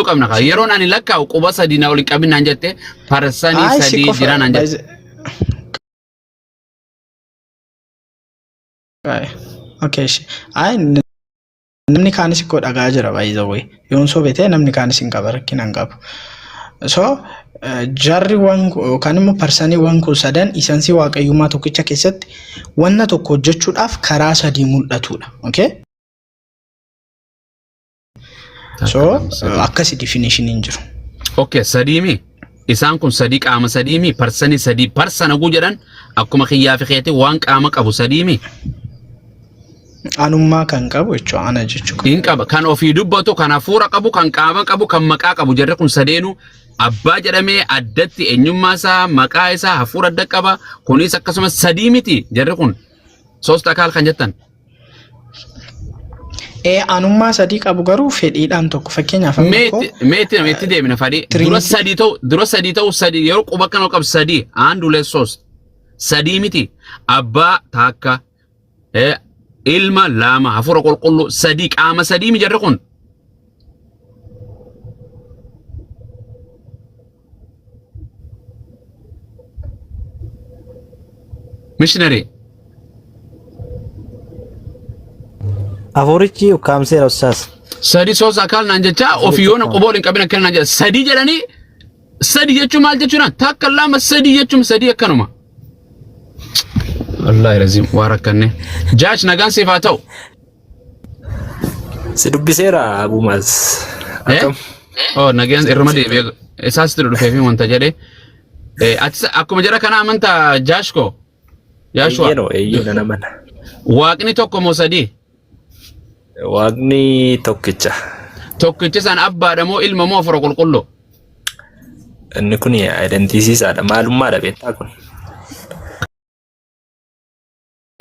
qabna kaa. Yeroon ani lakkaa'u quba sadii na waliin qabin naan jette parsanii Ay, si sadii qofa. jira naan jette. Okay, ishi. Ay, namni kaanis koo dhagaa jira by the way. Yoon sobe ta'e namni kaanis hin qaba rakkina hin qabu. So jarri waan yookaan immoo parsaniiwwan kun sadan isansii waaqayyummaa tokkicha keessatti wanna tokko hojjechuudhaaf karaa sadii mul'atudha. Okay? So akkasi definition hin jiru. Okay, sadiimi. Isaan kun sadii qaama sadiimi, parsanii sadii parsana guu jedhan akkuma kiyyaa fi keetii waan qaama qabu sadiimi. Anummaa kan qabu jechuudha ana jechuudha. Hin qaba. Kan ofii dubbatu, kan hafuura qabu, kan qaama qabu, kan maqaa qabu. Jarri kun sadeenu abbaa jedhamee addatti eenyummaa isaa, maqaa isaa, hafuura adda qaba. Kunis akkasumas sadii miti jarri kun. Soost akaal kan jettan. Ee anummaa sadii qabu garuu fedhiidhaan tokko fakkeenyaaf amma koo Meetti meetti meetti deemina fadhii. Dura Trinity sadii ta'u dura sadii ta'u sadii yeroo quba kana qabu sadii aandulee soos sadii miti abbaa taakka ilma lama hafuura qulqulluu sadii qaama sadii mi jarri kun. Mishinari. Hafuurichi ukkaamseera ustaas. Sadii soos akaal naan jechaa ofii Hafuurichi yoona ukkaamseera. quba waliin qabin akkana naan jedha. Sadii jedhanii sadii jechuun maal jechuudha? Takka lama sadii jechuun sadii akkanuma. Wallaahi raziim waa rakkanne. Jaash nagaan siif haa ta'u. Si dubbiseera Abumaaz. Eh? Akkam? Oh nagaan irruma deebi'ee isaas itti dhufee fi wanta jedhee. Atis akkuma jara kana amantaa Jaash koo. Jaashua. Eeyyeenoo eeyyee nan amana. Waaqni tokko moo sadii? Waaqni tokkicha. Tokkicha san abbaadha moo ilma moo hafuura qulqulluu? Inni kun identiisiisaadha. Maalummaadha beektaa kun.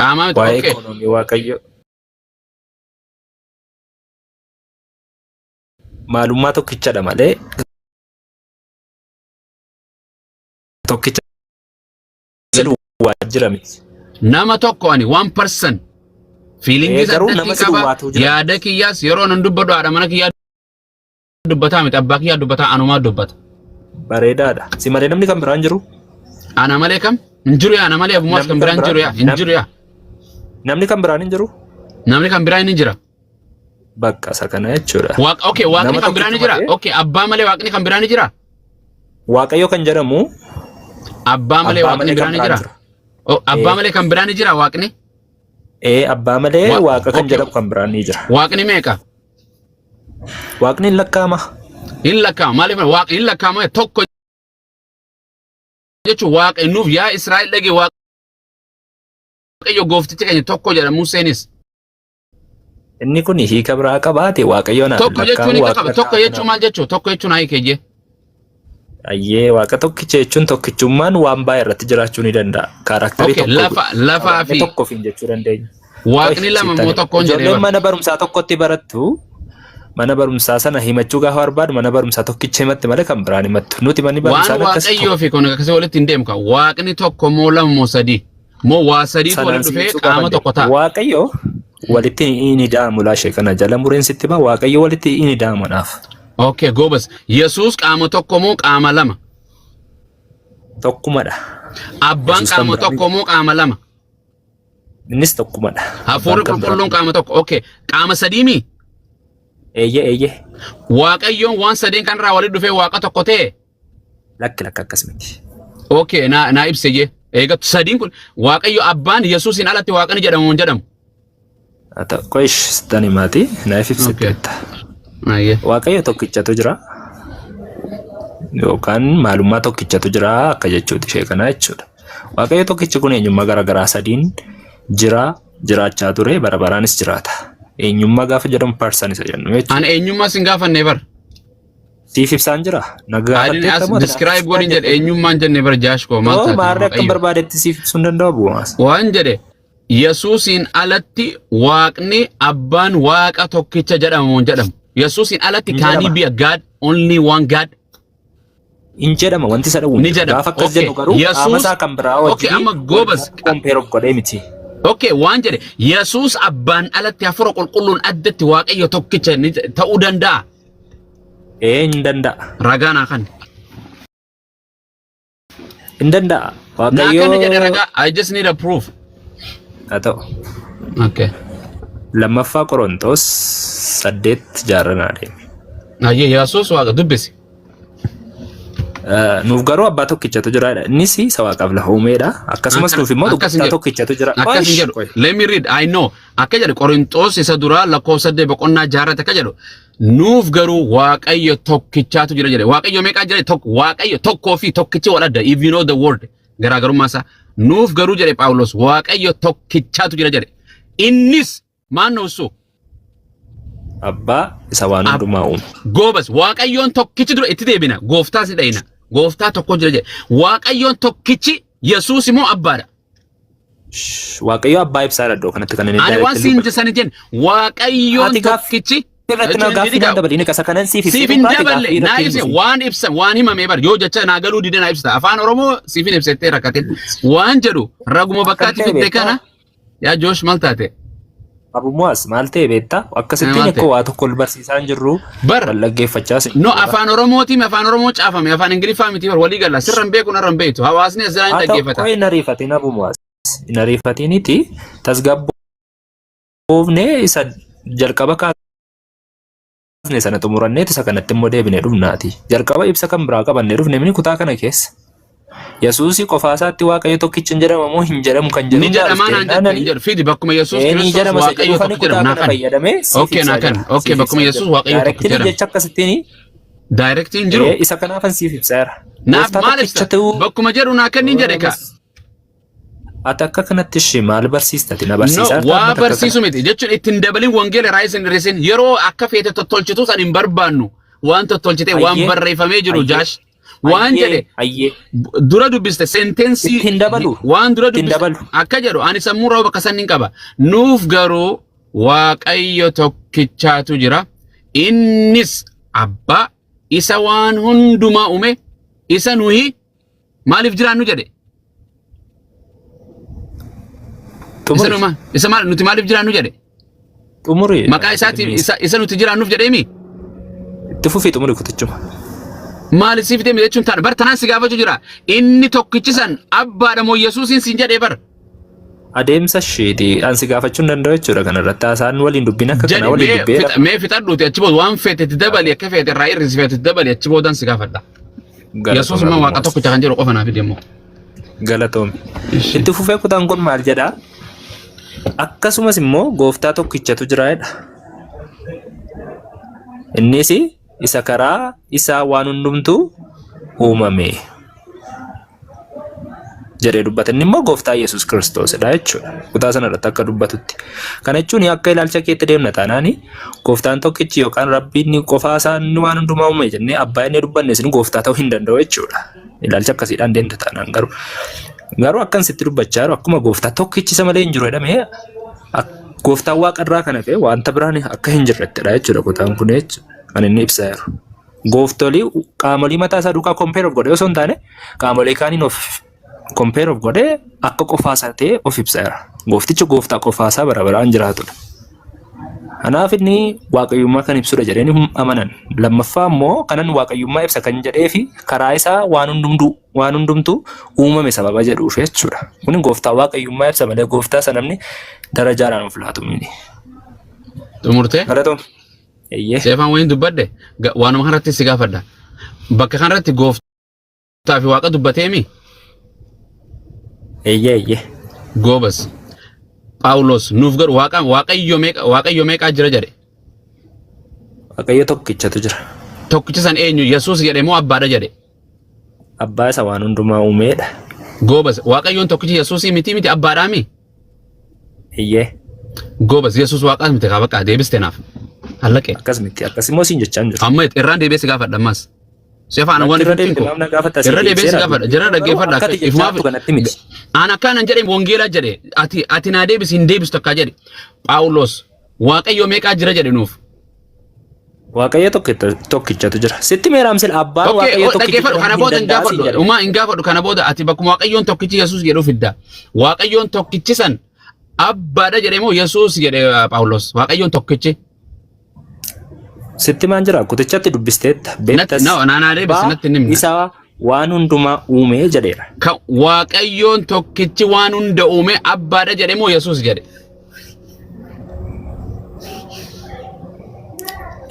Qaamaa miti. Waa'ee Okay. ikoonoomii Waaqayyo. Maalummaa tokkichadha malee tokkicha waajjira miti. Nama tokko ani one person feelingii Ee, garuu addatti nama si qaba duwwaatu jira. yaada kiyyaas yeroo nan dubbadhu haadha mana kiyyaa dubbataa miti abbaa kiyyaa dubbataa anumaa dubbata. Bareedaadha. Si malee namni kan biraan jiru? Ana malee kam hin jiru yaa ana malee abumaas Namni kan kan biraan jiru biraan yaa hin jiru yaa namni kan biraan hin jiru? namni kan biraan hin jira. Bakka isa kana jechuudha. Waaqa okay waaqni Nama kan biraan ni tokkicha jira malee okay abbaa malee waaqni kan biraan ni jira Waaqayyo kan jedhamu abbaa malee abbaa waaqni malee kan biraan ni biraan jira jira. Oh, abbaa Ee, malee kan biraan ni jira waaqni ee abbaa malee Wa waaqa kan okay jedhamu kan biraan ni jira. waaqni meeqa Waaqni hin lakkaa'ama. hin lakkaa'ama maaliif waaqni hin lakkaa'ama tokko jechuun waaqa nuuf yaa Israa'el dhage waaqayyo gooftichi keenya tokko jedha Museenis. Inni kun hiika biraa qabaate Waaqayyo anaaf hin Tokko jechuun lakkaa'amu hiika waaqa qaba. Tokko jechuun lakkaa'amu. maal jechuu? Tokko jechuun haa hiikeyyee. Ayyee waaqa tokkicha jechuun tokkichummaan waan baay'ee irratti jiraachuu ni danda'a. Kaaraaktarii Okay, tokko lafa lafaa qabaannee fi tokko ofiin jechuu dandeenya. Qoy waaqni lama sittan immoo hima. tokkoon jedhee Ijoolleen bara. mana barumsaa tokkotti barattu mana barumsaa sana himachuu gaafa barbaadu mana barumsaa tokkicha himatti malee kan biraan himattu. Nuti manni Waan barumsaan akkas waaqayyoo tokko fi kun akkasii walitti hin deemu kan waaqni tokko moo lama moo sadii moo waa sadiitu sanaan walitti si dhufee ibsuu qaama gaafan tokko jedhe. ta'a. Waaqayyo walitti hin ida'amu laashee kana jala mureen sitti hima Waaqayyo walitti hin ida'amu anaaf. Okay, goobas. Yesuus qaama tokko moo qaama lama? Tokkumadha. Abbaan Yesuus kan qaama biraan tokko moo qaama lama? innis tokkumadha. Abbaan Hafuurri kan biraan qulqulluun qaama tokko. Okay, qaama sadii mii? Eeyyee eeyyee. Waaqayyoon waan sadeen kanarraa walitti dhufee waaqa tokko ta'e? Lakki lakki akkas miti. Okay, naa naa ibse jee. Eega sadiin kun Waaqayyo abbaan Yesuusiin alatti waaqani jedhamu hin jedhamu. Haa ta'u qoish sittan himaati naaf Okay. ibsiteetta. Ayyee. Waaqayyo tokkichatu jira yookaan maalummaa tokkichatu jira akka jechuuti ishee kanaa jechuudha. Waaqayyo tokkichi kun eenyummaa garaagaraa sadiin jira jiraachaa ture bara baraanis jiraata. Eenyummaa gaafa jedhamu person isa jennu jechuudha. Ani eenyummaa sin gaafanne bar. Siif ibsaan jira. Na Adin gaafatteetta as moo ati naaf describe ibsaan godhin jedhe jette? eenyummaan jenne bar jaash koo maal Oo taate maarree akkan Waaqayyo. barbaadetti siif ibsuu hin danda'u bu'uumas. Waan jedhe Yesuusiin alatti waaqni abbaan waaqa tokkicha jedhama moo hin jedhamu. Yesuusiin alatti Hin can he jedhama. be a God only one God Hin jedhama wanti isa dhowwu hin ni jiru. jedhama. Gaafa akkas Okay jennu garuu qaama Yesuus isaa kan biraa okay wajjin amma wal goobas compare of godhee miti. Okay waan jedhe Yesuus abbaan alatti hafuura qulqulluun addatti waaqayyo tokkicha ni ta'uu danda'a. Ee, hin danda'a. Ragaa naa kanni. Hin danda'a. Naa kanni jedhe Waaqayyo ragaa. I just need a proof. Haa ta'u. Okay. Lammaffaa Qorontos 8 jaarranaa deeme. Ayyee, Yesuus Waaqa dubbisi. Nuuf garuu abbaa tokkichatu jira. Innis isa waaqaaf lafa uumeedha. Akkasumas Akka nuuf immoo akkas hin gooftaa jedhu. tokkichatu jira. Akkas hin Qoy, jedhu. qoy. Let me read. I know. Akka jedhu Qorinxoos isa duraa lakkoofsa 8 boqonnaa jaarratti akka jedhu, nuuf garuu Waaqayyo tokkichaatu jira jedhe. Waaqayyo meeqaa jira? Tokko. Waaqayyo tokkoo fi tokkichi wal adda. If you know the word, garaagarummaa isaa. Nuuf garuu, jedhe Phaawulos, Waaqayyo tokkichaatu jira jedhe. Innis maal nuusu? Abbaa isa waan hundumaa uume. Goobas, Waaqayyoon tokkichi dura itti deebina. Gooftaas ni dhayina. Gooftaa tokko jira jedhe. Waaqayyoon tokkichi Yesuus immoo abbaadha. Shh, Waaqayyo abbaa ibsaadha iddoo kanatti kan inni Ani waan directly siin dubbatu. sani jenne Waaqayyoon Ati gaaffii tokkichi irratti na gaaffii naan dabali. Inni kasa kanan siif siif ibsee hin baate daballe gaaffii naa irratti hin ibse dhufin. waan ibsa waan himame bar yoo jecha naa galuu dide naa ibsita. Afaan Oromoo siif hin ibsettee rakkatin waan jedhu raguma Akkam bakkaatti ta'e fidde beektaa? kana yaa Joosh, maal taate? Abumuwaas, maal ta'e beektaa? Akkasittiin Maal akkoo ta'e? waa tokko ol barsiisaa hin jirru. Bar Wal dhaggeeffachaas hin no jirru. Afaan Oromootiin Afaan Oromoo caafame, afaan Ingiliffaa miti bar. Walii galla, sirra hin beeku, narra hin beektu, hawaasni as jalaa hin Haa ta'u, dhaggeeffata. qoy, hin ariifatin Abumuwaas. Hin ariifatiniiti, tasgabboofnee isa jalqaba kaasne sana xumuranneet isa kanatti immoo deebinee dhufnaati. Jalqaba ibsa kan biraa qabannee dhufne mini kutaa kana keessa. Yesuusii qofaa isaatti Waaqayyo tokkicha hin jedhama moo hin jedhamu kan jedhu Ni irraa jedhamaa dhufte naan jette jennaan hin jedhu. Fidi bakkuma Yesuus ee, ni Kiristoos jedhama isa Waaqayyo jedhuufani tokko kutaa jedhamu naa kana kan. fayyadamee siif Okay, ibsaa naa kan. jira. Okay, Siif bakkuma ibsaa Yesuus jira. Waaqayyo tokko Directly jedhamu. jecha akkasittiin Direct hin jiru. Ee, isa kanaafan siif ibseera. Naaf Gooftaa maal tokkicha ibsa? ta'uu Bakkuma jedhu naa kennin jedhe ka. Ati akka kanatti ishee maal barsiista? Ati na No, barsiisaa jirta waa ammatti akka barsiisu kana. miti jechuun ittiin dabalin, wangeela irraa isin hir'isin, yeroo akka feete tottolchitu san hin barbaannu. Waan tottolchite waan Ayyee, barreeffamee jiru ayyee, jaash. Waan ayyee, jedhe ayyee. Dura dubbiste sentence Ittiin dabalu. waan dura Ittiin dubbiste dabalu. Akka jedhu ani sammuu irraa bakka san hin qaba. Nuuf garuu Waaqayyo tokkichaatu jira. Innis abbaa isa waan hundumaa uume, isa nuyi maaliif jiraannu jedhe. Isa Xumuri. numa isa maal nuti maaliif jiraannu jedhe. Xumuri. Maqaa isaatiin isa nuti jiraannuuf jedheemi. Itti fufii xumuri kutichuma. Maali siif deeme jechuun taana bar tanaan si gaafachuu jira. Inni tokkichi san abbaadha moo Yesuusiin siin jedhee bar. Adeemsa isheeti an si gaafachuu hin danda'u jechuudha kanarratti haasaan waliin dubbin akka kanaa Jedhi waliin mee dubbeera. mee fixadhuuti, achi booda waan feete itti dabali, akka feete irraa hir'isi, feete itti dabali, achi boodaan si gaafadha. Yesuus Galatoomi immoo Waaqa Abumuwaas. tokkicha kan jedhu qofa naaf fidi immoo. Galatoomi. Itti fufee kutaan kun maal jedhaa? Akkasumas immoo gooftaa tokkichatu jira jedha. Innis isa karaa isaa waan hundumtuu uumame jedhee dubbata. Inni immoo gooftaa Yesuus Kiristoosidha jechuudha. Kutaa sana irratti akka dubbatutti. Kana jechuun akka ilaalcha keetti deemna taanaan gooftaan tokkichi yookaan Rabbiin qofaa isaa inni waan hundumaa uume jennee abbaa inni dubbanne isin gooftaa ta'uu hin danda'u jechuudha. Ilaalcha akkasiidhaan deemta taanaan garuu. Garuu akkan sitti dubbachaa jiru akkuma gooftaa tokkichi isa malee hin jiru jedhamee gooftaan waaqarraa kana ta'e wanta biraan akka hin jirrettidha jechuudha kutaan kun jechuudha. Kan inni ibsaa jiru. Gooftolii qaamolee mataa isaa duukaa compare of godhee osoo hin taane qaamolee kaaniin of compare of godhee akka qofaa isaa ta'e of ibsaa jira. Gooftichi gooftaa qofaa isaa bara baraan jiraatudha. Kanaaf inni waaqayyummaa kan ibsudha jedhanii hin amanan. Lammaffaa immoo kanan waaqayyummaa ibsa kan jedhee fi karaa isaa waan hundumtuu uumame sababa jedhuuf jechuudha. Kun gooftaa waaqayyummaa ibsa malee gooftaa isa namni darajaadhaan of laatu miti. Xumurtee? Galatoom. Eeyyee. Seefaan waliin dubbadde waanuma kanarratti si gaafadha. Bakka kanarratti gooftaa fi Waaqa dubbateemi? Eeyyee, eeyyee. Goobas. Phaawulos nuuf garuu Waaqa Waaqayyo meeqa Waaqayyo meeqaa jira jedhe? Waaqayyo tokkichatu jira. Tokkicha san eenyu? Yesuus jedhe moo abbaadha jedhe? Abbaa isa waan hundumaa uumeedha. Goobas, Waaqayyoon tokkichi Yesuusii miti miti abbaadhaami? Eeyyee. Goobas, Yesuus Waaqaas miti kaa, bakka deebiste naaf. Allaqe. Akkas miti. Akkas immoo siin jechaa hin jiru. Amma irraan deebi'ee si gaafadha ammas. Seefaan waan Irra ifittiin deebite koo. maaf na gaafatta? Irra deebi'ee si gaafadha. Jara dhaggeeffadha. Akka ati jechaa Ifumaaf jirtu kanatti miti. An akkaanan jedhe, wangeelaa jedhe, ati naa deebisi, hin deebistu akkaa jedhe. Phaawulos Waaqayyo meeqaa jira jedhe nuuf? Waaqayyo tokkichatu jira. Sitti meeraamsil abbaan Okay, Waaqayyo oh, tokkichi dhaggeeffadhu kana jedhamu hin booda hin danda'a siin gaafadhu. jedhe. Umaa hin gaafadhu kana booda. Ati bakkuma Waaqayyoon tokkichi Yesuus jedhu fidda. Waaqayyoon tokkichi san abbaadha jedhe moo Yesuus jedhe Phaawulos? Waaqayyoon tokkichi. Sitti maan jira kutichatti dubbisteetta Natti beektas no naanaa deebisi abbaa natti hin himne. isa waan hundumaa uume jedheera. Kan Waaqayyoon tokkichi waan hunda uume abbaadha jedhe moo Yesuus jedhe?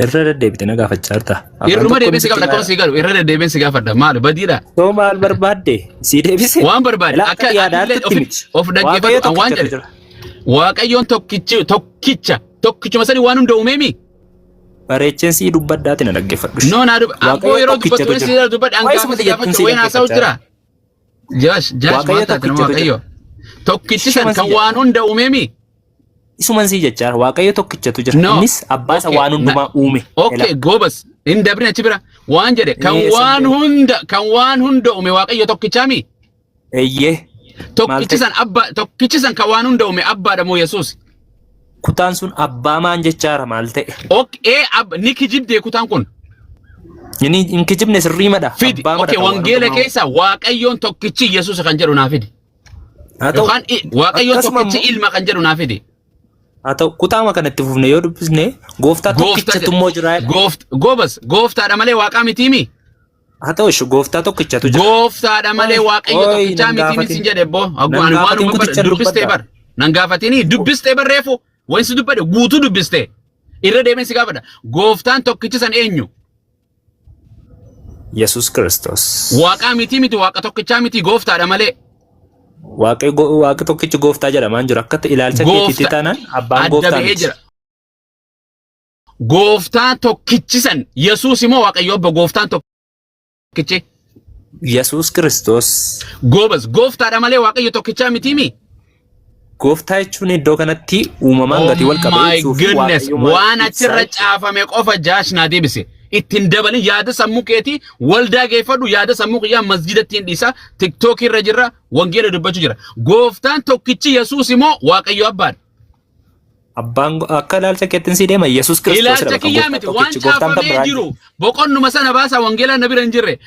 Irra deddeebite na gaafachaa jirta. Afaan Irruma tokkoon deebiin si sitti gaafadha akkuma si galu irra deddeebiin si gaafadha maali badiidha. Soo maal barbaadde sii deebise. Waan barbaade Ilaa akka akka atillee yaadaatti of miti. of Waaqayyo dhaggeeffadhu an waan tokkichatu jedhe. jira. Waaqayyoon tokkichi tokkicha tokkichuma sani waan hunda uumeemi. Bareecheen sii dubbaddaati na dhaggeeffadhu. No naa dubba abboo Waaqayyo yeroo dubbatu tokkichatu wayii jira. si dubbadha an Waa'ee gaafa suma si jettuun gaafachuu sii wayiin haasa'u dhaggeeffachaa jira. Jaash jaash Waaqayyo maal taate nama tokkichatu jira. Waaqayyo. Tokkichi san Ishuma kan si jedha. waan hunda uumeemi. Isuman sii jechaa jira. Waaqayyo tokkichatu jira. No. Innis abbaa isa Okay. waan Na, hundumaa uume. Ela. okay, goobas. Hin dabrin achi bira. Waan jedhe kan Ee, san waan beeku. hunda kan waan hunda uume Waaqayyo tokkichaami. Eeyyee. Maal Tokkichi ta'e? san abbaa tokkichi san kan waan hunda uume abbaadha moo Yesuus? Kutaan sun abbaa maan jechaara maal ta'e? Ok, ee ab ni kijibdee kutaan kun. Inni hin kijibne sirrii madha. Fidi. Abbaa madha Okay, kan waan wangeela hundumaa uume. keessa Waaqayyoon tokkichi Yesuus kan jedhu naa fidi. Haa ta'u Yookaan Waaqayyoon akkasuma tokkichi immoo ilma kan jedhu naa fidi. haa ta'u kutaama kana itti fufne yoo dubbisne gooftaa Gooftaa tokkichatu immoo jira. Gooft goobas gooftaadha malee waaqaa mitiimi. Haa ta'u ishee gooftaa tokkichatu jira. Gooftaadha malee Oy Waaqayyo oy tokkichaa nan mitiimi gaafatin sin jedhe boo. nan Ani waan gaafatin kutichan dubbistee dubbadha. bar. Nan gaafatini dubbistee bar reefu. Wanti dubbadhe guutuu dubbistee. Irra deemeen si gaafadha. Gooftaan tokkichi san eenyu? Yesuus Kiristoos. Waaqaa miti miti waaqa tokkichaa miti gooftaadha malee. Waaqi tokkichi gooftaa jedhamaan jiru akka ilaalcha keetiitti Goofta taanaan abbaan adda gooftaa bahee miti. jira. Gooftaan tokkichi san Yesuus immoo Waaqayyo abba gooftaan tokkichi. Yesuus Kiristoos. Goobas gooftaadha malee Waaqayyo tokkichaa miti mi? Gooftaa jechuun iddoo kanatti uumamaan Oh gatii wal qabee my ibsuu fi goodness waaqayyummaa waan ibsaa achirra jechuudha. caafame qofa jaash naa deebise. Ittiin dabalin yaada sammuu keetii waldaa geeffadhu yaada sammuu kiyyaa masjidatti hin dhiisa tiktookii irra jirra wangeela dubbachuu jira. Gooftaan tokkichi Yesuus immoo Waaqayyo abbaadha. Abbaan akka ilaalcha keettiin sii deema Yesuus Kiristoos Ilaalcha jedhama kan kiyyaa gooftaa miti waan tokkichi gooftaan kan caafamee biraan jiru jiru. boqonnuma sana baasaa wangeelaa na bira hin jirre.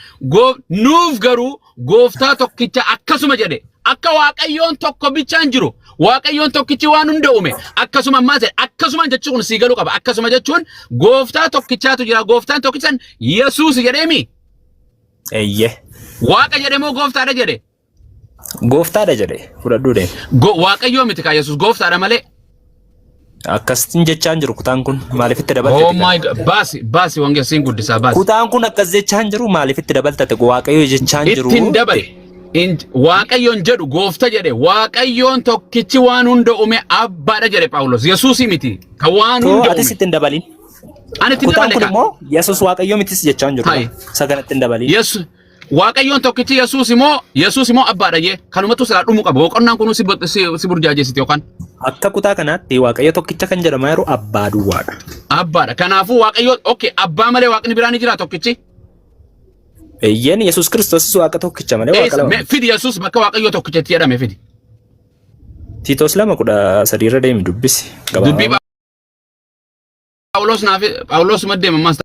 Nuuf garuu gooftaa tokkicha akkasuma jedhe akka waaqayyoon tokko bichaan jiru waaqayyoon tokkichi waan hunda uume akkasuma ammaa jedhe akkasumaan jechuun kun sii galuu qaba akkasuma jechuun gooftaa tokkichaatu jira gooftaan tokkichaan Yesuus jedheemi Eeyyee. waaqa jedhe moo gooftaadha jedhe Gooftaadha jedhe fudhadhuu deema. Waaqayyoo miti kaa Yesuus gooftaadha malee. Akkasiin jechaan jiru kutaan kun maaliif itti dabalte Oh my God baasi baasi wangeela siin guddisaa baasi. Kutaan kun akkas jechaan jiru maaliif itti dabaltate Waaqayyo jechaan jiru. Ittiin dabale. Waaqayyoon jedhu goofta jedhe Waaqayyoon tokkichi waan hunda uume abbaadha jedhe Phaawulos. Yesuusii miti kan waan Too hunda atis uume. ittiin dabalin. Ani ittiin Kutaan dabale kun kaa. immoo Yesuus Waaqayyo mitis jechaan jiru. Hai. Isa kanatti hin dabalin. Yesu Waaqayyoon tokkichi Yesuus immoo Yesuus immoo abbaadha jee kanumatu silaa dhumuu qaba. Boqonnaan kunuu si burjaajeessiti yookaan Akka kutaa kanaatti Waaqayyo tokkicha kan jedhamaa jiru abbaa duwwaadha. abbaadha. Kanaafuu Waaqayyo okay abbaa malee waaqni biraa ni jira tokkichi. Eeyyeen Yesuus Kiristoosis Waaqa tokkicha malee Waaqa lama. Fidi Yesuus bakka Waaqayyo tokkichatti jedhame fidi. Tiitoos 2:13 irra deemi dubbisi. Dubbii Phaawulos naaf Phaawulos maddeema ammas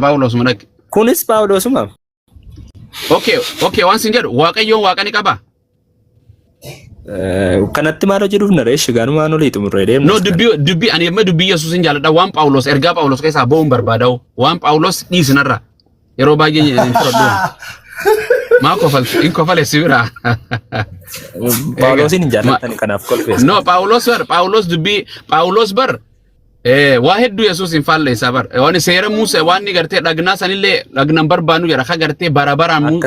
Phaawulos madaqe. Kunis Phaawulosuma. Okay, okay waan sin jedhu Waaqayyoon Waaqa ni qaba. Kanatti maal hojii dhufna ree shigaanuma olii xumurree deemna. No dubbii dubbii ani amma dubbii Yesuusin jaalladha waan Phaawulos ergaa Phaawulos keessaa ba'uun barbaada'u waan Phaawulos dhiisinarra yeroo baay'ee hin fudhadhu. Maa kofaltu hin kofale si biraa. Phaawulosin hin jaallattani kanaaf kolfeessa. No Phaawulos bar Phaawulos dubbii Phaawulos bar waa hedduu Yesuus hin faalleessaa bar waan seera Muusee waan inni gartee dhagnaa sanillee dhagnan barbaannu jedha ka gartee bara baraan Ani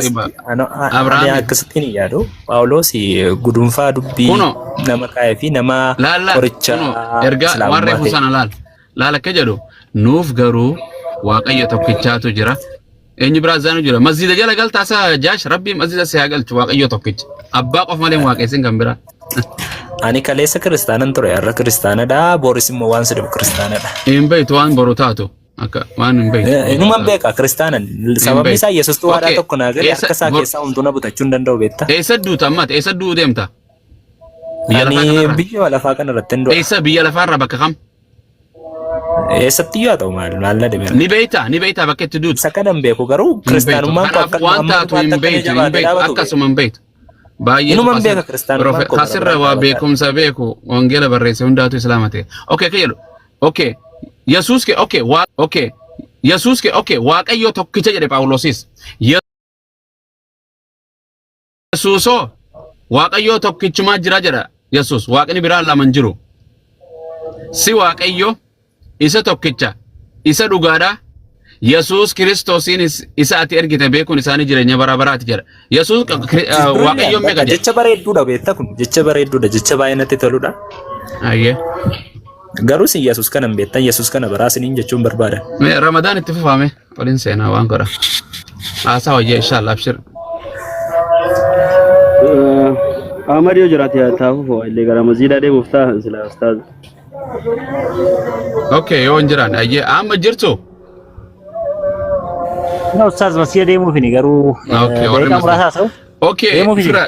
Abrahaam akkasittiin hin yaadu. Phaawulos gudunfaa dubbii Kunoo. nama kaa'ee fi nama laalla qoricha kunoo ergaa waan islaamummaa reefu ta'e. sana laal laal akka jedhu nuuf garuu Waaqayyo tokkichaatu jira. Eenyu biraa zaanu jira. Masjiida jala galtaa isaa jaash rabbii masjiida si haa galchu Waaqayyo tokkicha. Abbaa qofa malee hin waaqessin kan biraa. Ani kaleessa kiristaanan ture har'a kiristaanadha boris immoo waan si dhibu kiristaanadha. Hin beektu waan boru taatu akka waan hin beektu. Inuman beeka kiristaanan sababni isaa Yesuustu waadaa Okay. tokko naa gale harka isaa keessaa homtuu na butachuu hin danda'u beekta. Eessa duuta ammaati? Eessa du'uu deemta? Biyya lafaa Ani kanarra? biyya lafaa kanarratti hin du'a. Eessa biyya lafaarra bakka kam? Eessatti iyyuu haa ta'u maal maal na dhibee. Ni beektaa? Ni beektaa bakka itti duutu? Isa kana hin beeku garuu Hin beektu. kiristaanummaan koo Kanaaf akka waan amma taatu dhumaatti hin akka inni beektu, hin jabaatee beektu, dhaabatu beeku. akkasuma hin beektu. Baay'eetu Inuman beeka kiristaanummaan koo bara Kasirra baraan waa dhaabataa. beekumsa beeku wangeela barreesse hundaatu islaama ta'e. Okay, akka jedhu. Okay. Yesuus ke okay waa okay Yesuus ke okay Waaqayyo tokkicha jedhe Phaawulosis. Yesuusoo Waaqayyo tokkichumaa jira jedha Yesuus. Waaqni biraa lama hin jiru. Si Waaqayyo isa tokkicha isa dhugaadha. Yesuus Kiristoosiin isa ati ergite beekuun isaanii jireenya bara baraati jedha. Yesuus Waaqayyoon meeqa jedha? Jecha bareedduudha beektaa kun jecha bareedduudha, jecha baay'ee natti toludha. Ayyee. Garuu isin Yesuus kana hin beektan, Yesuus kana baraa isiniin jechuun barbaadan. Mee Ramadaan itti fufaame waliin seenaa waan godha. Haasaa wayyaa inshallah abshir. Ahmad yoo jiraate taa'uuf illee gara masjiidaa deemuuf taa'an sila ustaaz. Okay, yoo hin jiraan ayyee amma jirtu. Na ustaaz masjiida deemuufini garuu Okay, warri daqiiqaa masjiida. muraasa haasa'u. Okay, Deemuufini. fira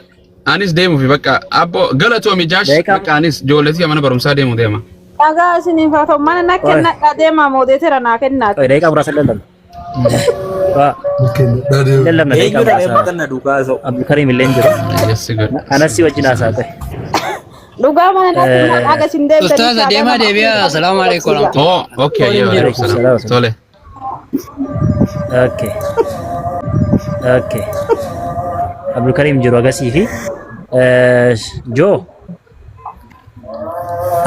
anis deemuufi bakka abbo galatoomi jaash Daqiiqaa bakka anis ijoolleetii mana barumsaa deemu deema. Dhagaa isiniif haa ta'u, mana na kennadhaa deemaa moodeetera naa kennaati. Daqiiqaa muraasa lallabna. Waa lallabna daqiiqaa Eenyudha muraasa. kan na duukaa haasa'u? Abdulkariim illee hin jiru. Yes, good. Anas si wajjin haasa'a ta'e. Dhugaa mana na kennadhaa dhaga isin deebitanii Ustaaza shaadaa deemaa nama deebi'aa. afurii Asalaamu alaikum qabsiisa. Oh, okay, ayyee Waliin jiru. waalaikum salaam. Salaam. Tole. Okay. Okay. Abdulkariim jiru agasii fi Joo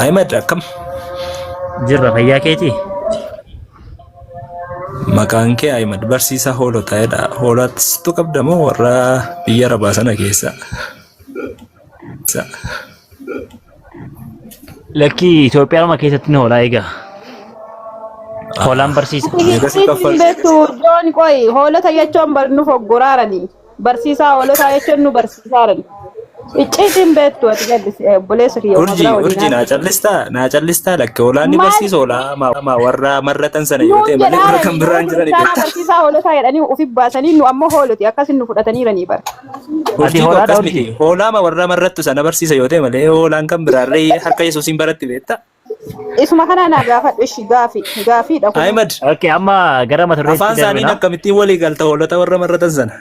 Ahmed akkam? Jirra, fayyaa keetii? Maqaan kee Ahmed barsiisaa hoolotaadha. Hoolottu qabda moo warra biyya Arabaa sana keessa? Lakkii, Itoophiyaa keessatti ni hoolaa egaa. Hoolaan barsiisa. Meeqa si Hin kaffal? beektu joon qoy hoolota jechuun bar nu foggoraarani. Barsiisaa hoolotaa jechuun nu barsiisaarani. Icciitiin beektu ati gallisi obboleessa kiyya Urjii biraa waliin urjii naa callistaa naa callistaa, lakke hoolaan ni Maal? barsiisa hoolaa maa warra marratan sana yoo Nuun ta'e malee warra kan jedhaarani biraan nu jiran kiristaanaa beektaa. barsiisaa hoolotaa jedhanii ofi baasanii, nu ammoo hooloti akkasin nu fudhataniiranii bara. Ati Urjii koo hoolaadha akkas urjii? miti, hoolaa maa warra marrattu sana barsiisa yoo ta'e malee hoolaan kan biraarree harka Yesuusiin baratti beektaa. Isuma kana naa gaafadhu ishi gaafi gaafiidha kun. Ahmed Okay, amma gara mata dureetti afaan isaaniin darbina. akkamittiin walii galta hoolota warra marratan sana?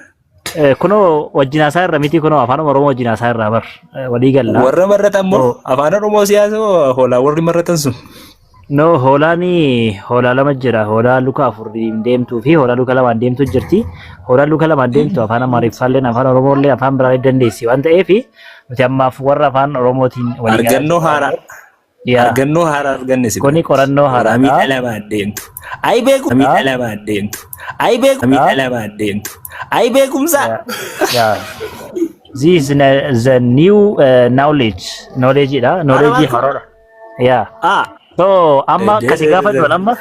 Kunoo wajjin haasaa irra miti, kunoo afaan Oromoo wajjin haasaa irraa bar walii galla. Warra marratan moo afaan Oromoo siyaasa moo hoolaa warri marratan sun? No, hoolaan hoolaa lama jira. Hoolaa luka afur deemtuu fi hoolaa luka lamaan deemtu jirti. Hoolaan luka lamaan deemtu afaan Amaariffaallee afaan Oromooillee afaan biraallee dandeessi waan ta'eef nuti ammaaf warra afaan Oromootiin walii galaa Argannoo jirra. haaraa. Yaa. Argannoo haaraa arganne si Kuni biratti. qorannoo Hoolaa haaraadha. miidha lamaan deemtu. Ayi beeku miidha lamaan deemtu. Ayi beeku miidha lamaan deemtu. Ayi beekumsa. Yeah. This is the new knowledge. Knowledge dha. Knowledge haaraadha. Yeah. Ah. So amma kasi gaafadhu amma,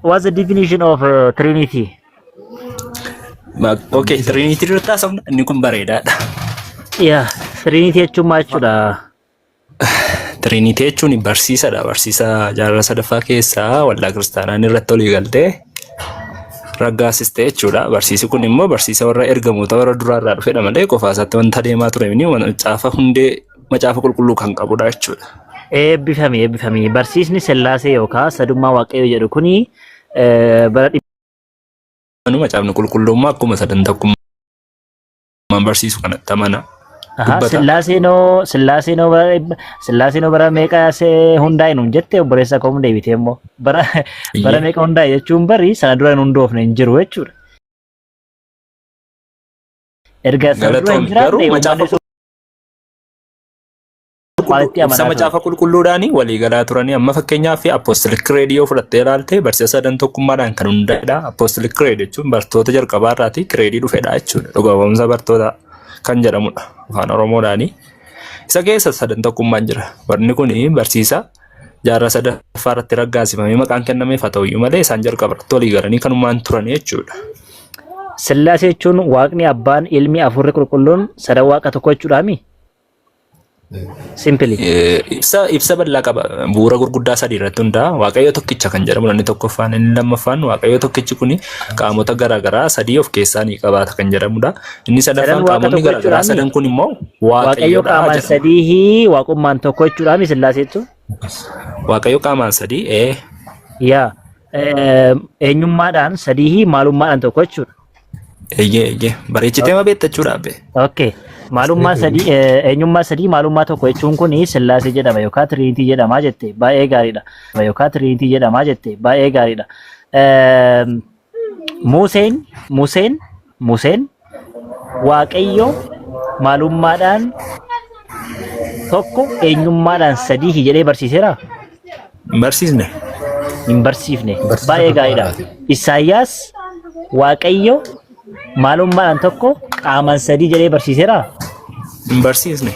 what's the definition of Trinity? Okay, Trinity irratti haasofna, inni kun bareedaadha. Yeah, Trinity jechuun maal jechuudha? Trinity jechuun barsiisadha. Barsiisa jaarraa sadaffaa keessaa waldaa kiristaanaan irratti olii galtee raggaasiste jechuudha. Barsiisi kun immoo barsiisa warra ergamoota warra duraarraa dhufedha malee qofaa isaatti wanta deemaa ture mini, macaafa hundee macaafa qulqulluu kan qabudha jechuudha. Eebbifami, eebbifami. Barsiisni Sillaasee yookaan sadummaa Waaqayyoo jedhu kuni bara Macaafni qulqullummaa akkuma sadan tokkummaan barsiisu kanatti amana. Dubbata. Sillaaseenoo bara meeqa see hundaa'e nuun jette, obboleessa koo deebitee immoo bara meeqa hundaa'e jechuun bari sana dura hin hundoofne, hin jiru jechuudha. Erga sana dura hin Galatoomi. Garuu jiraanne macaafa uummanni sun maalitti ibsa amanaa ture? Macaafa qulqulluudhaan walii galaa turanii. Amma fakkeenyaaf Apostolic Creed yoo fudhattee ilaalte barsiisa sadan tokkummaadhaan kan hundaa'edha. Apostolic Creed jechuun bartoota jalqabaa irraati creed dhufedha jechuudha. Dhuga bartoota kan jedhamudha afaan Oromoodhaani. Isa keessa sadan tokkummaan jira. Warni kun barsiisa jaarraa sadaffaa irratti raggaasifamee maqaan kennameef haa ta'uyyuu malee isaan jalqaba irratti walii galanii kanumaan turan jechuudha. Sillaasee jechuun Waaqni Abbaan, Ilmi, Hafuurri Qulqulluun sadan Waaqa tokko jechuudhaami? Simply. Ibsa bal'aa qaba. Bu'uura gurguddaa sadii irratti hundaa'a. Waaqayyo tokkicha kan jedhamu inni tokkoffaan, inni lammaffaan Waaqayyo tokkichi kuni qaamota garaagaraa sadii of keessaa ni qabaata kan jedhamudha. Inni sadaffaan Sadan Waaqa qaamonni tokko garaagaraa jechuudhaami? sadan kun immoo Waaqayyo Waaqayyodha qaamaan jedhama. sadii waaqummaan tokko jechuudhaami Sillaasee jechuun? Waaqayyo qaamaan sadii ee. Yaa, eenyummaadhaan sadii, maalummaadhaan tokko jechuudha. Eeyyee eeyyee bareechitee ma beekta jechuudha abbee. Okay. Maalummaa sadii eenyummaa sadii maalummaa tokko jechuun kun Sillaasee jedhama yookaan Tiriinitii jedhama jette baay'ee gaariidha. Yookaan Tiriinitii jedhama jette baay'ee gaariidha. Museen Waaqayyo maalummaadhaan tokko eenyummaadhaan sadii jedhee barsiiseeraa? Hin barsiisne. Hin barsiifne. Barsiisa Baay'ee gaariidha. kakuu haaraati. Isaayyaas Waaqayyo maalummaadhaan tokko qaamaan sadii jedhee barsiiseeraa? Hin barsiisne.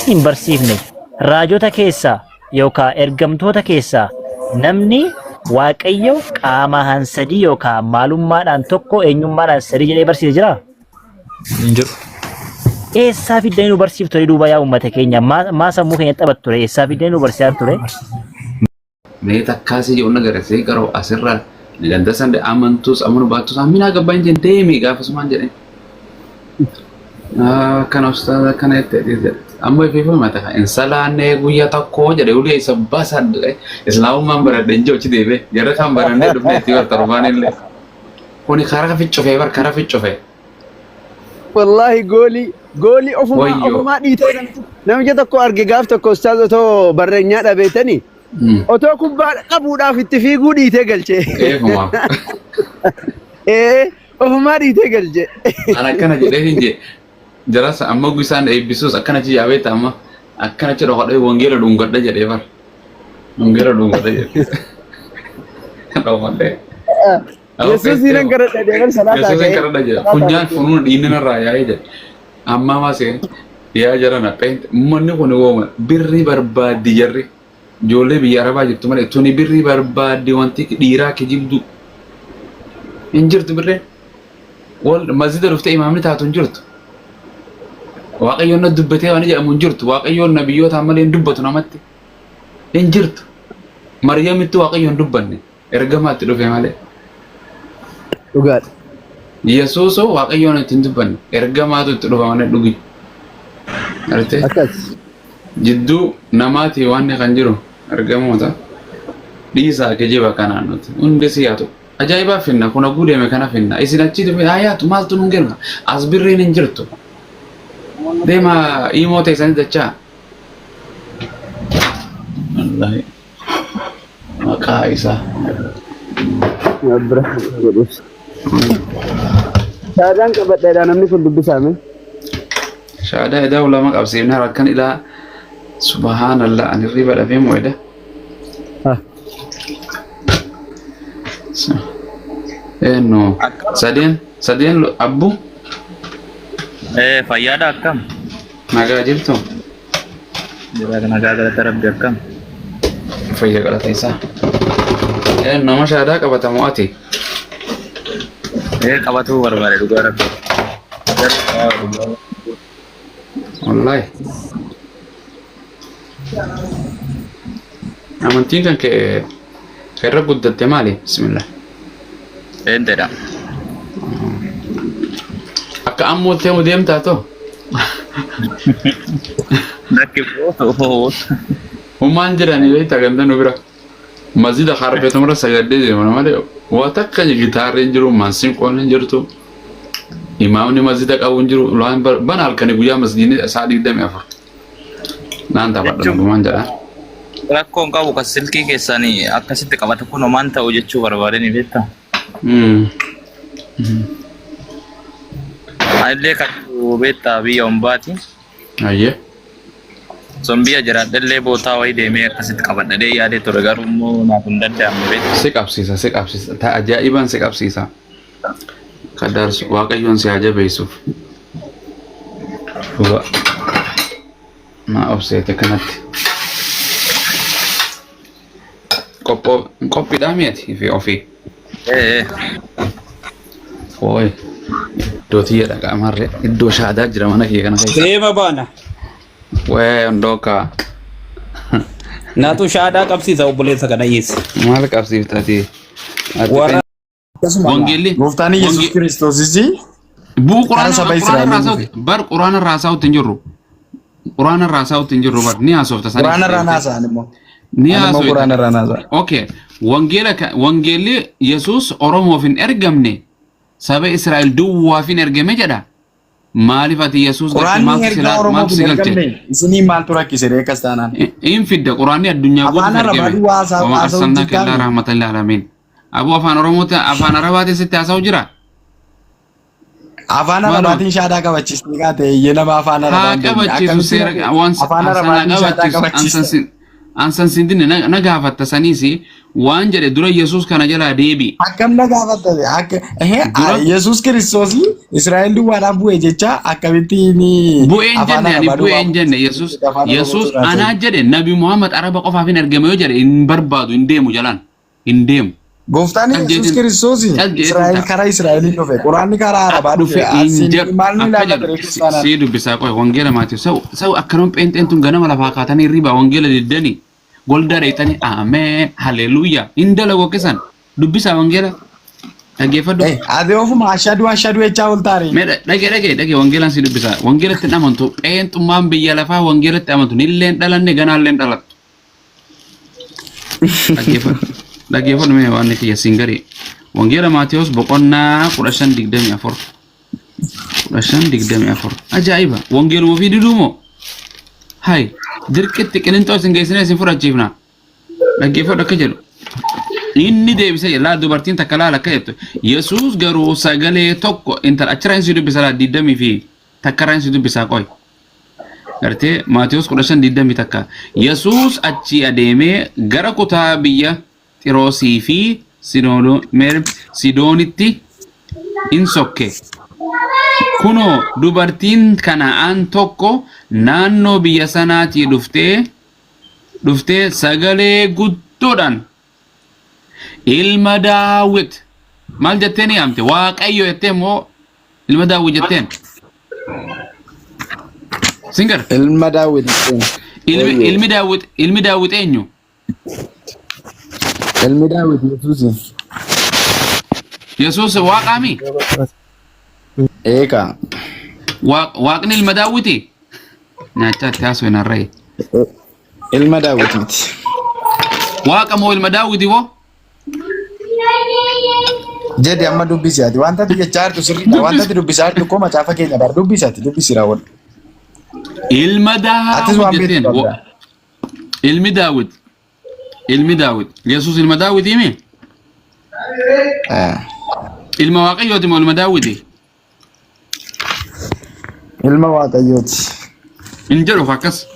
Hin barsiifne. Raajota keessaa yookaan ergamtoota keessaa namni Waaqayyo qaamaan sadii yookaan maalummaadhaan tokko eenyummaadhaan sadii jedhee barsiise jiraa? Hin jiru. Eessaa fiddanii nu barsiiftu ture duuba yaa uummata keenya? Maa sammuu keenya taphattu ture? Eessaa fiddanii nu barsiisaa ture? Mee takkaa si jedhu nagarasee garuu asirra ganda san amantus amanu baattus amminaa gabbaa hin jenne deemi gaafasumaan jedheen. Akkana ustaaza akkana jette jedhe. Amma ifiifuu himata hin salaannee guyyaa tokko jedhe ulee isa baasan islaamummaan baradhe hin jiru achi deebi'e jarri kan barannee dhufne itti bar torbaan illee. Kuni karaa ficcufee bar karaa ficcufee. Wallaahi goolii goolii ofumaa Wayyoo. ofumaa dhiitee namicha tokko arge gaaf tokko ustaaz otoo barreenyaa dhabeetanii otoo kubbaa qabuudhaaf itti fiiguu dhiitee galche. Eefumaaf. Ee ofumaa dhiitee galche. An akkana jedhee hin jee. Jarasa amma isaan eebbisuus akkana ci yaabeetta amma akkana ci dhokodhee wangeela dhungadha jedhee bar. Wangeela dhungadha jedhee. Dhokodhee. Yesuus nan kadhadha deeman salaataa Yesuusin ka'ee. kadhadha jedha. Funyaan funuun dhiinni narraa yaa'ee jedha. Amma maseen yaa jarana pheent uummanni kun wooma birrii barbaaddi jarri. Ijoollee biyya arabaa jirtu malee tuni birrii barbaaddi wanti dhiiraa kijibdu. Hin jirtu birreen. Wal masjida dhuftee imaamni taatu hin jirtu. Waaqayyoon na dubbatee waan jedhamu hin jirtu. Waaqayyoon nabiyyootaan malee hin dubbatu namatti. Hin jirtu. Maryamitti Waaqayyoon dubbanne ergamaatti dhufe malee. Dhugaadha. Yesuusoo Waaqayyoon itti hin dubbanne ergamaatu itti dhufa malee dhugi. Argitee? Akkas. Jidduu namaatii waan kan jiru ergamoota dhiisaa kijiba kanaan nuti hundi si yaatu. Ajaa'ibaa finna kun haguu deeme kana finna isin achi dhufe haa yaatu maaltu nun kenna as birriin hin jirtu. Deema imoo teessanii dachaa. Wallaahi maqaa isaa. Bira jedhuus. Shaadaan qabadheedha namni kun dubbisaame. Shaadaa edaa ulama qabsiifne harkan ilaa subhaanallah ani riba dhabee moo eda. Eenyu sadeen sadeen abbu Eh, fayyaadha akkam? Nagaa jirtu. Jira nagaa galata rabbi akkam? Fayya galata isaa. Nama shaadaa qabata moo ati? Eh, qabatuu barbaade dhugaa rabbi. Wallaahi. Amantiin kan kee kan irra guddatte maali? Bismillah. Eenteedha. Akka ammoo deemu deemtaa too? Lakki boo. Hummaan jiranii beektaa ganda nu bira. Masjida harbeetumara sagaddee deemna malee waa takka gitaarri hin jiru, mansinqoon hin jirtu. Imaamni masjida qabu hin jiru. Waan bana halkanii guyyaa masjidni sa'a 24. Naan taphadha Jechuun nagumaan jedha. rakkoon qabu kan silkii keessanii akkasitti qabatu kun homaan ta'u jechuu barbaadanii beektaa? Anillee kan jiru beektaa biyya hombaati. Ayyee. Son biyya jiraadhellee bootaa wayii deemee akkasitti qabadhadhee yaadee ture garuu immoo naaf hin danda'amne beektaa. Si qabsiisa si qabsiisa. Ta ajaa'ibaan si qabsiisa. Kadaarsu Waaqayyoon si haa jabeessuuf. Dhugaa. Naa obseete kanatti. Qophoo qophiidhaa mi'ati fi ofii. Ee. Ooyi. Iddoo tiyya dhaqa marre iddoo shaadaa jira mana kiyya kana keessa. Deema baana. Wee ondoka. Naatu shaadaa qabsiisa obboleessa kana dhiyeesse. Maal qabsiifta ati? Ati Warra Akkasuma Wangeelli gooftaan Yesuus wange Kiristoosis buu karaa quraana saba quraana Israa'eliin irraa dhufe. haasa'utti bar quraana irraa haasa'utti hin jirru. Quraana irraa haasa'utti hin jirru bar ni haasofta saniif Quraana irraa deebitee. naasa'an immoo. Ni Ani immoo haasofta. quraana irraa naasa'an. Okay. Wangeela wangeelli Yesuus Oromoof hin ergamne. Saba Israa'el duwwaaf hin ergame jedha. Maaliif ati Yesuus galche Quraanni maaltu si ergaa laa- Oromoof maaltu si hin galche? ergamne isinii maaltu rakkise ree akkas taanaan? Hin fidda quraanni addunyaa Afaan guutuuf Arabaa ergame. duwwaa Wama haasa'uun arsalnaaka illaa jirtaami. rahmatan lil aalamiin. Aboo afaan Oromooti afaan Arabaatiin sitti haasa'u jira? Afaan Maaluma? Arabaatiin shaadaa qabachiistee kaate eeyyee nama afaan Haa Arabaa hin beekne. qabachiisu Akkamitti seera waan afaan ansan haa Arabaatiin shaadaa qabachiisu qabachiista? ansan sin dinne na gaafatta saniis waan jedhe dura Yesuus kana jalaa deebi. Akkam na gaafatta? Akka ehee Dura Yesuus Kiristoos Israa'el duwwaadhaaf bu'e jecha akkamitti inni bu'een afaan jenne ani Arabaa duwwaa bu'een jenne Yesuus afaan Oromoo Yesuus irraa anaa ta'e. jedhe Nabi Muhammad Araba qofaaf hin ergame yoo jedhe hin barbaadu hin deemu jalaan hin deemu. Gooftaan Cal Yesuus jeetiin Kiristoos cal jeetiin Israa'el ta'a. karaa Israa'eliin dhufe. Quraanni karaa Arabaa Dhufe dhufe. hin Asiin jedhu maal nu akka ilaallata jedhu ree kiristaanaan? sii dubbisaa qoy wangeela Maatiyoos sa'u sa'u akkanuma pheenxeen tun ganama lafaa kaatanii riba wangeela diddanii goldaa dheeytanii ameen haleluuyaa hin dalagu akkisan dubbisaa wangeela dhaggeeffadhu. Eh, ati ofuma ashaduu ashaduu jechaa ooltaare. Mee dhage dhage dhage wangeelaan si dubbisaa wangeelatti hin amantu pheenxummaan biyya lafaa wangeelatti amantu nilleen dhalanne ganaalleen dhalattu. Dhaggeeffadhu dhaggeeffadhu mee waan kiyya siin garii wangeela Maatiyoos boqonnaa 15:24 15:24 ajaa'iba wangeeluma ofii diduu moo hay dirqitti qilinxoo isin geessinee isin fudhachiifna dhaggeeffadhu akka jedhu inni deebisee jedha laa dubartiin takka laala akka jettu Yesuus garuu sagalee tokko intala achirraa inni si dubbisa laa digdamii fi takkarraa inni si dubbisaa qoy gartee Maatiyos 15:21 Yesuus achii adeemee gara kutaa biyya Xiroosii fi Sidoonitti in sokke. Kunoo dubartiin Kana'aan tokko naannoo biyya sanaatii dhuftee sagalee guddoodhaan ilma Daawit maal jettee ni yaamte? Waaqayyo jettee moo ilma Daawit jetteen? Singer. Ilma Daawit jetteen. Ilmi Daawit eenyu? Ilmi Daawit Yesuusi. Yesuus waaqaami? Eekaa. Waaqni ilma Daawiti? Nyaachaa itti haasoo hin harra'e. Ilma Daawit miti. Waaqa moo ilma Daawiti moo? Jedhi amma dubbisi ati. Wanta ati jechaa jirtu sirriidha. Wanta ati dubbisaa jirtu koo macaafa keenya bar dubbisi ati dubbisi raawwadhu. Ilma Atis Daawit waan beektu jetteen. qabda. Ilmi Daawit. Ilmi Daawit. Yesuus ilma Daawiti mi? Ilma Waaqayyooti moo ilma Daawiti? Ilma Waaqayyooti. Hin jedhu akkas.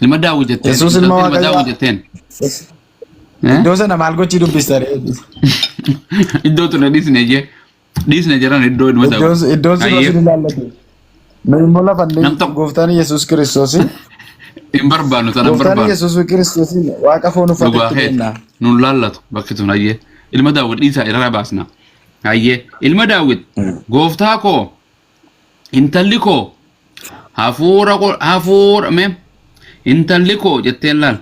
Ilma Daawit jetteen. Yesuus ilma Intalti ilma Daawit Waaqayyoo. jetteen. Iddoo sana maal gochii dubbista ree? Iddoo tuna dhiisne jee. Dhiisne jedhan iddoo ilma Iddoon Daawit. iddoon sun Ayyee. sin ilaallatu. Nu immoo lafallee gooftaan Yesuus Kiristoos Hin barbaannu tana hin gooftaan barbaannu. Yesuus Kiristoos waaqa foon Dhugaa uffatetti keeti. kenna. Nun laallatu bakki tun ayyee. Ilma Daawit dhiisaa irra baasna. Ayyee. Ilma Daawit gooftaa koo intalli koo hafuura hafuura mee intalli koo jetteen laal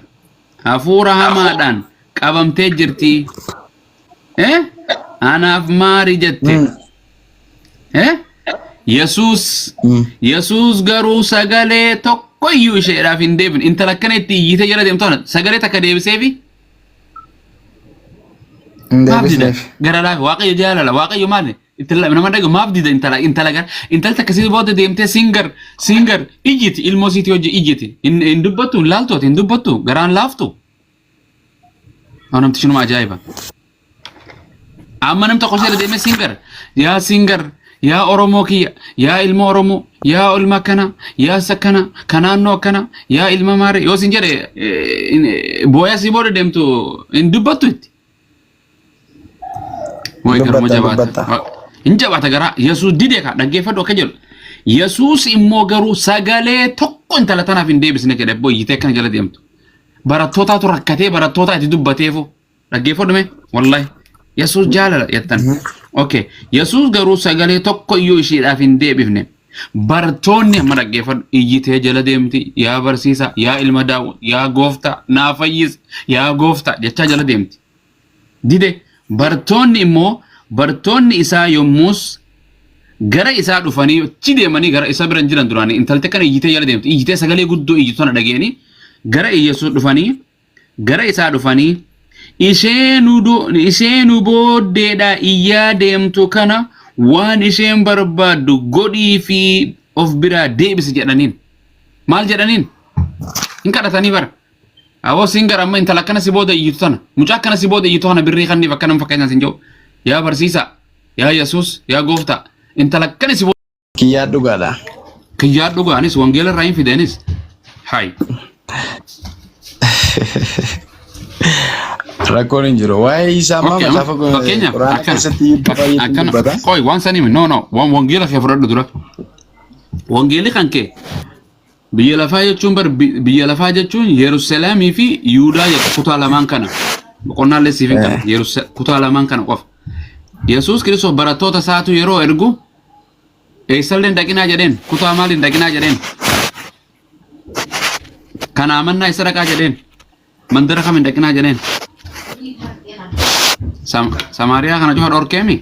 hafuura hamaadhaan qabamtee jirti. Eh? Anaaf maari jette. Eh? Yesuus garuu sagalee tokko iyyuu isheedhaaf hin deebine. Intala akkana itti iyyitee jala deemtu kana sagalee takka deebiseefi Hin maaf dida? deebisneef. Gara laafe Waaqayyo jaalala Waaqayyo maali? Itti nama dhagu maaf dida intala intala gara intala takka si booda deemtee singar singar iyyiti ilmoo siitii hojii iyyiti hin dubbattu hin laaltu ati hin dubbattu garaan laaftu. Haa namtichi numa ajaa'iba. Amma nam tokko seera deemee singar yaa singar yaa Oromoo kiyya yaa ilma Oromoo yaa ilma akkana yaa isa akkana ka naannoo akkana yaa ilma maare yoo sin jedhe booyaa si booda deemtu hin dubbattu itti. Wayi garuma Dubbatta, jabaata. dubbatta. Hin jabaata garaa Yesuus dide ka dhaggeeffadhu akka jedhu. Yesuus immoo garuu sagalee tokko intala tanaaf hin deebisne jedhe booyyitee akkana jala deemtu. Barattootaatu rakkatee barattoota itti dubbateefu dhaggeeffadhu mee wallahi Yesuus jaalala jettan. Okay Yesuus garuu sagalee tokko iyyuu isheedhaaf hin deebifne. Barattoonni amma dhaggeeffadhu iyyitee jala deemti yaa barsiisaa yaa ilma Daawit yaa gooftaa naa fayyis yaa gooftaa jechaa jala deemti. Dide bartoonni immoo bartoonni isaa yommus gara isaa dhufanii achi deemanii gara isa bira hin jiran duraanii intalti akkana iyyitee jala deemti iyyitee sagalee guddoo iyyitu sana dhageeni gara Iyyasuus dhufanii gara isaa dhufanii Ishee nu do- ishee nu booddeedha iyyaa deemtu kana waan isheen barbaaddu godhii fi of biraa deebisi jedhaniin. Maal jedhaniin? Hin kadhatanii bara. Aboo siin gara amma intala akkana si booda iyyitu tana mucaa akkana si booda iyyitu kana birrii kanniif akka nama fakkeenyaaf sin jedhu. Yaa barsiisaa, yaa Yesuus, yaa gooftaa intala akkana si booda Kiyyaa dhugaadha. Kiyyaa dhugaanis wangeela irraa hin fideenis. Hayi. Rakkoon hin jiru. Waa'ee isaa ammaa Okay, macaafa fakkeenyaaf quraana akkana keessatti iddoo baay'eetti akkana dubbata. qoy waan sanii no no waan wangeela kee fudhadhu dura. Wangeelli kan kee biyya lafaa jechuun bar biyya lafaa jechuun Yerusaalemii fi Yihudaa jedhu kutaa lamaan kana. Boqonnaallee siif hin kana kutaa lamaan kana qofa. Yesuus Kiristoos barattoota isaatu yeroo ergu Eessallee hin dhaqinaa jedheen. Kutaa maali hin dhaqinaa jedheen. Kanaa mannaa isa dhaqaa jedheen. Mandara kam hin dhaqinaa jedheen. Samaariyaa kana cufa dhorkeemi?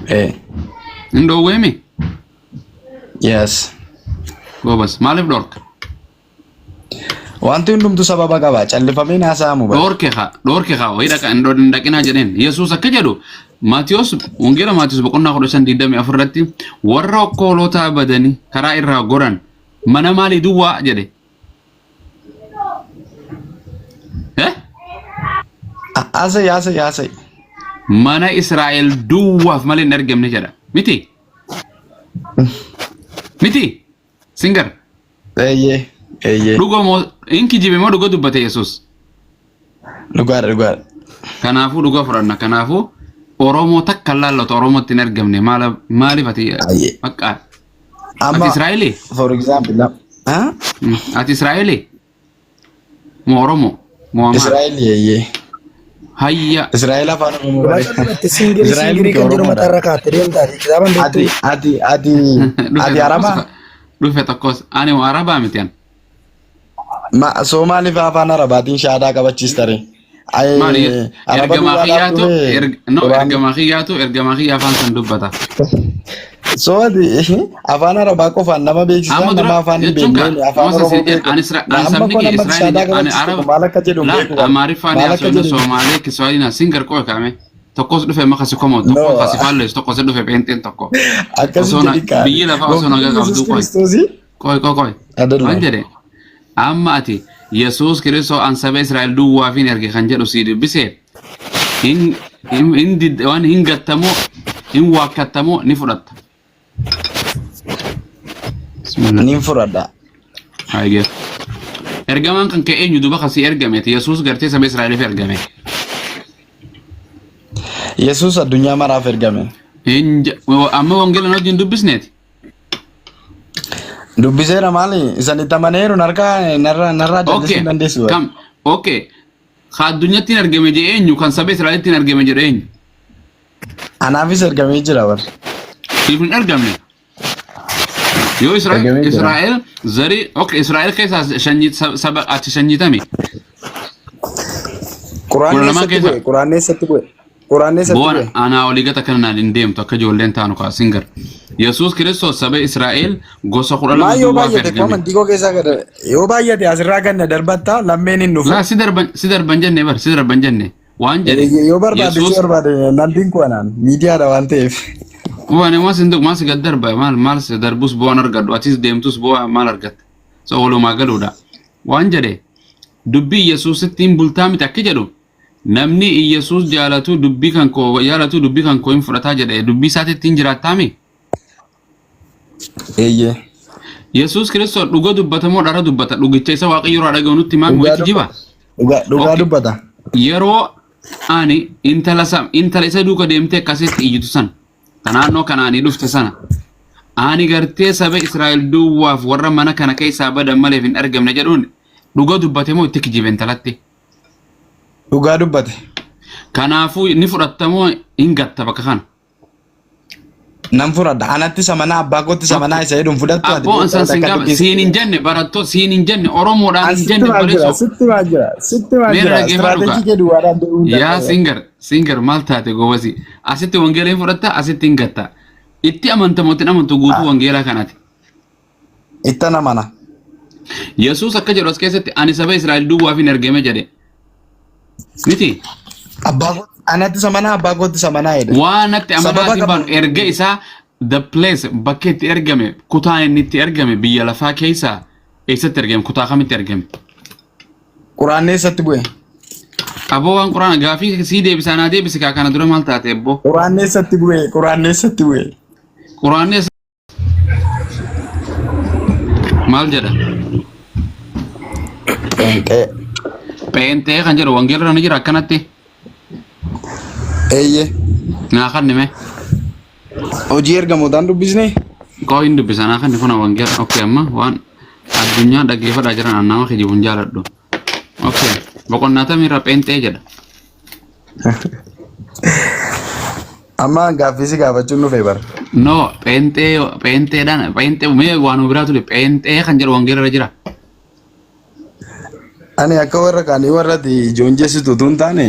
Eh. Hin dhoowweemi? Yes. Goobas maaliif dhorka? Wanti hundumtu sababa qaba. Callifamee hin haasa'amu bara. Dhoorke haa dhoorke haa wayii dhaqa hin hin dhaqinaa jedheen. Yesuus akka jedhu Maatiyos wangeela Maatiyos boqonnaa 15 24 irratti warra okkoolotaa badanii karaa irraa goran mana maalii duwwaa jedhe. Eh? Haasa'e haasa'e haasa'e. Mana Israa'el duwwaaf malee hin argamne jedha. Miti? Miti? Singer. Eeyyee. Eeyyee. Dhuga moo hin kijibe moo dhuga dubbate Yesuus? Dhugaadha dhugaadha. Kanaafuu dhuga fudhanna. Kanaafuu Oromoo takka hin laallatu Oromootti hin argamne maala maaliif ati Ayyee. bakka ati Amma Israa'eelii? for example ha? Ati Israa'eelii? Moo Oromoo? Moo Amaara? Israa'el eeyyee. Hayya. Israa'el afaan Oromoo Dhugaa bare. dubbatti singirii Israa'el singirii miti kan jedhu Oromoodha. mataarra kaa'atte deemtaati kitaaba hin Ati beektuu. ati ati Dhufe ati tokkos Arabaa? dhufe tokkos ani moo Arabaa miti an. Ma Soomaaliif afaan Arabaatiin shaadaa qabachiistare. Maali Araba ergamaa duwwaadhaaf kiyyaatu dhufe no Quraan ergamaa kiyyaatu ergamaa kiyya afaan san dubbata. So ati afaan Arabaa qofaan nama beeksisaa Amma dura nama afaan hin jechuun ka beekneen afaan amma Oromoo sin jedhe beeku. ani ani Amma sabni koo kee namatti Israa'el shaadaa hin ani qabachiistu Araba kun maal akka jedhu hin laal beeku bara. Amaariffaan Maal akka haasofna jedhu hin Soomaalee Kiswahiliin sin garqoo kaame tokkos dhufe maka si komo No tokko kasi faalleessu tokko si dhufe pheenxeen tokko akkas osoo na jedhi kaani. biyyi lafaa osoo Gooftaan nagaa Yesuus qabduu qoy Kiristoosii qoy qoy qoy adalla. waan jedhe amma ati Yesuus Kiristoos an saba Israa'el duwwaaf hin erge kan jedhu sii dubbise hin hin hin did- waan hin gattamoo hin waakkattamoo ni fudhatta. Bismillah. Niin fudhadha. Hayyee. Ergamaan kan ka'e eenyu duba kasii ergameeti Yesuus gartee saba Israa'eliif ergame. Yesuus addunyaa maraaf ergame. Hin Amma wangeela wajjin dubbisneeti. Dubbiseera maali? Isan itti amaneeru narkaa narraa narraa jallisuu Okay. hin dandeessu. Kam? Okay. Ka addunyatti hin argame jedhe eenyu? Kan saba Israa'elitti hin argame jedhe eenyu? Anaafis ergamee jira bar. Siif hin argamne. Yoo Israa'el Ergamee jira. Israa'el zarii okay Israa'el keessaa sanyii saba ati sanyitami. Quraanni Kudha lamaan eessatti keessa. bu'e? Quraanni eessatti bu'e? Quraanni eessatti Boona bu'e? anaa olii gata kana naan hin deemtu akka ijoolleen taanu kaa singar. Yesuus Kiristoos saba Israa'el gosa 12 Maa yoo duwwaaf baay'ate koo ergame. amantii koo keessaa gad yoo baay'ate asirraa ganna darbatta lammeen hin dhufu. Laa si darban jenne bar si darban jenne waan jedhe Yoo barbaade si Yesuus barbaade nan dinqu anaan miidiyaadha waan ta'eef. waan maal sin maal si gad darba maal maal si darbus bu'aan argadhu atis deemtus bu'aa maal argatta so walumaa galuudha waan jedhe dubbii Yesuusitti hin bultaa miti akka jedhu namni Yesuus jaalatu dubbii kan koo jaalatu dubbii kan koo hin fudhataa jedhe dubbii isaatitti hin jiraattaami. Eeyyee. Yesuus Kiristoos dhuga dubbata moo dhara dubbata dhugicha isa Waaqayyo irraa dhaga'u nutti himaa Dhugaa wayitti jiba. Dhugaa dhugaa Okay. dubbata. Yeroo ani intala intala isa duuka deemtee akkasitti iyyitu sana ta naannoo kanaanii dhufte sana ani gartee saba Israa'el duwwaaf warra mana kana keessaa badan maleef hin argamne jedhuun dhuga dubbate moo itti kijibe intalatti. Dhugaa dubbate. Kanaafuu ni fudhatta moo hin gatta bakka kana. Nan fudhadha. Anatti samanaa abbaa kootti samanaa isa jedhuun fudhattu ati Abboo beektaa san sin akka gaafa dubbis. siin hin jenne barattoo siin hin jenne Oromoodhaan An hin sitti jenne maal jira? obboleessoo. Sitti maal jira? Sitti maal Meera jira? dhaggeeffadhu kaa. Istiraateejii kee duwwaadhaan deemuu hin Yaa danda'u. singar singar maal taate gobasi asitti wangeela hin fudhatta asitti hin gatta. Itti amantamoo itti hin amantu guutuu wangeelaa kanati. Ittan amana. Yesuus akka jedhu as keessatti ani saba Israa'el duwwaaf hin ergame jedhe. Miti. Abbaa koo anatti isa manaa abbaa kootti isa manaa jedhe. Waan natti Sababa amanaatiin qaba. baanu erga isaa the place bakka itti ergame kutaan inni itti ergame biyya lafaa keessaa eessatti ergame kutaa kamitti ergame? Quraanni eessatti bu'e? Aboo waan quraana gaafii sii deebisaa naa deebisi kaa kana dura maal taate abboo? Quraanni eessatti bu'e? Quraanni eessatti bu'e? Quraanni eessa maal jedha? Pheenxee. Pheenxee kan jedhu wangeela irra ni jira akkanatti. Eeyyee. Naa kanni mee. Hojii ergamootaan dubbisnee? Koo hin dubbisa naa kanni kuna wangeela. Okay amma waan addunyaa dhaggeeffadhaa jiran an nama kijibu hin jaaladhu. Okay boqonnaa tamirra pheenxee jedha. Amma gaaffii si gaafachuun dhufee bara. No pheenxee pheenxeedhaan pheenxee mee waan biraa ture pheenxee kan jedhu wangeela irra jira. Ani akka warra kaanii warra ati joonjessitu utuu hin taane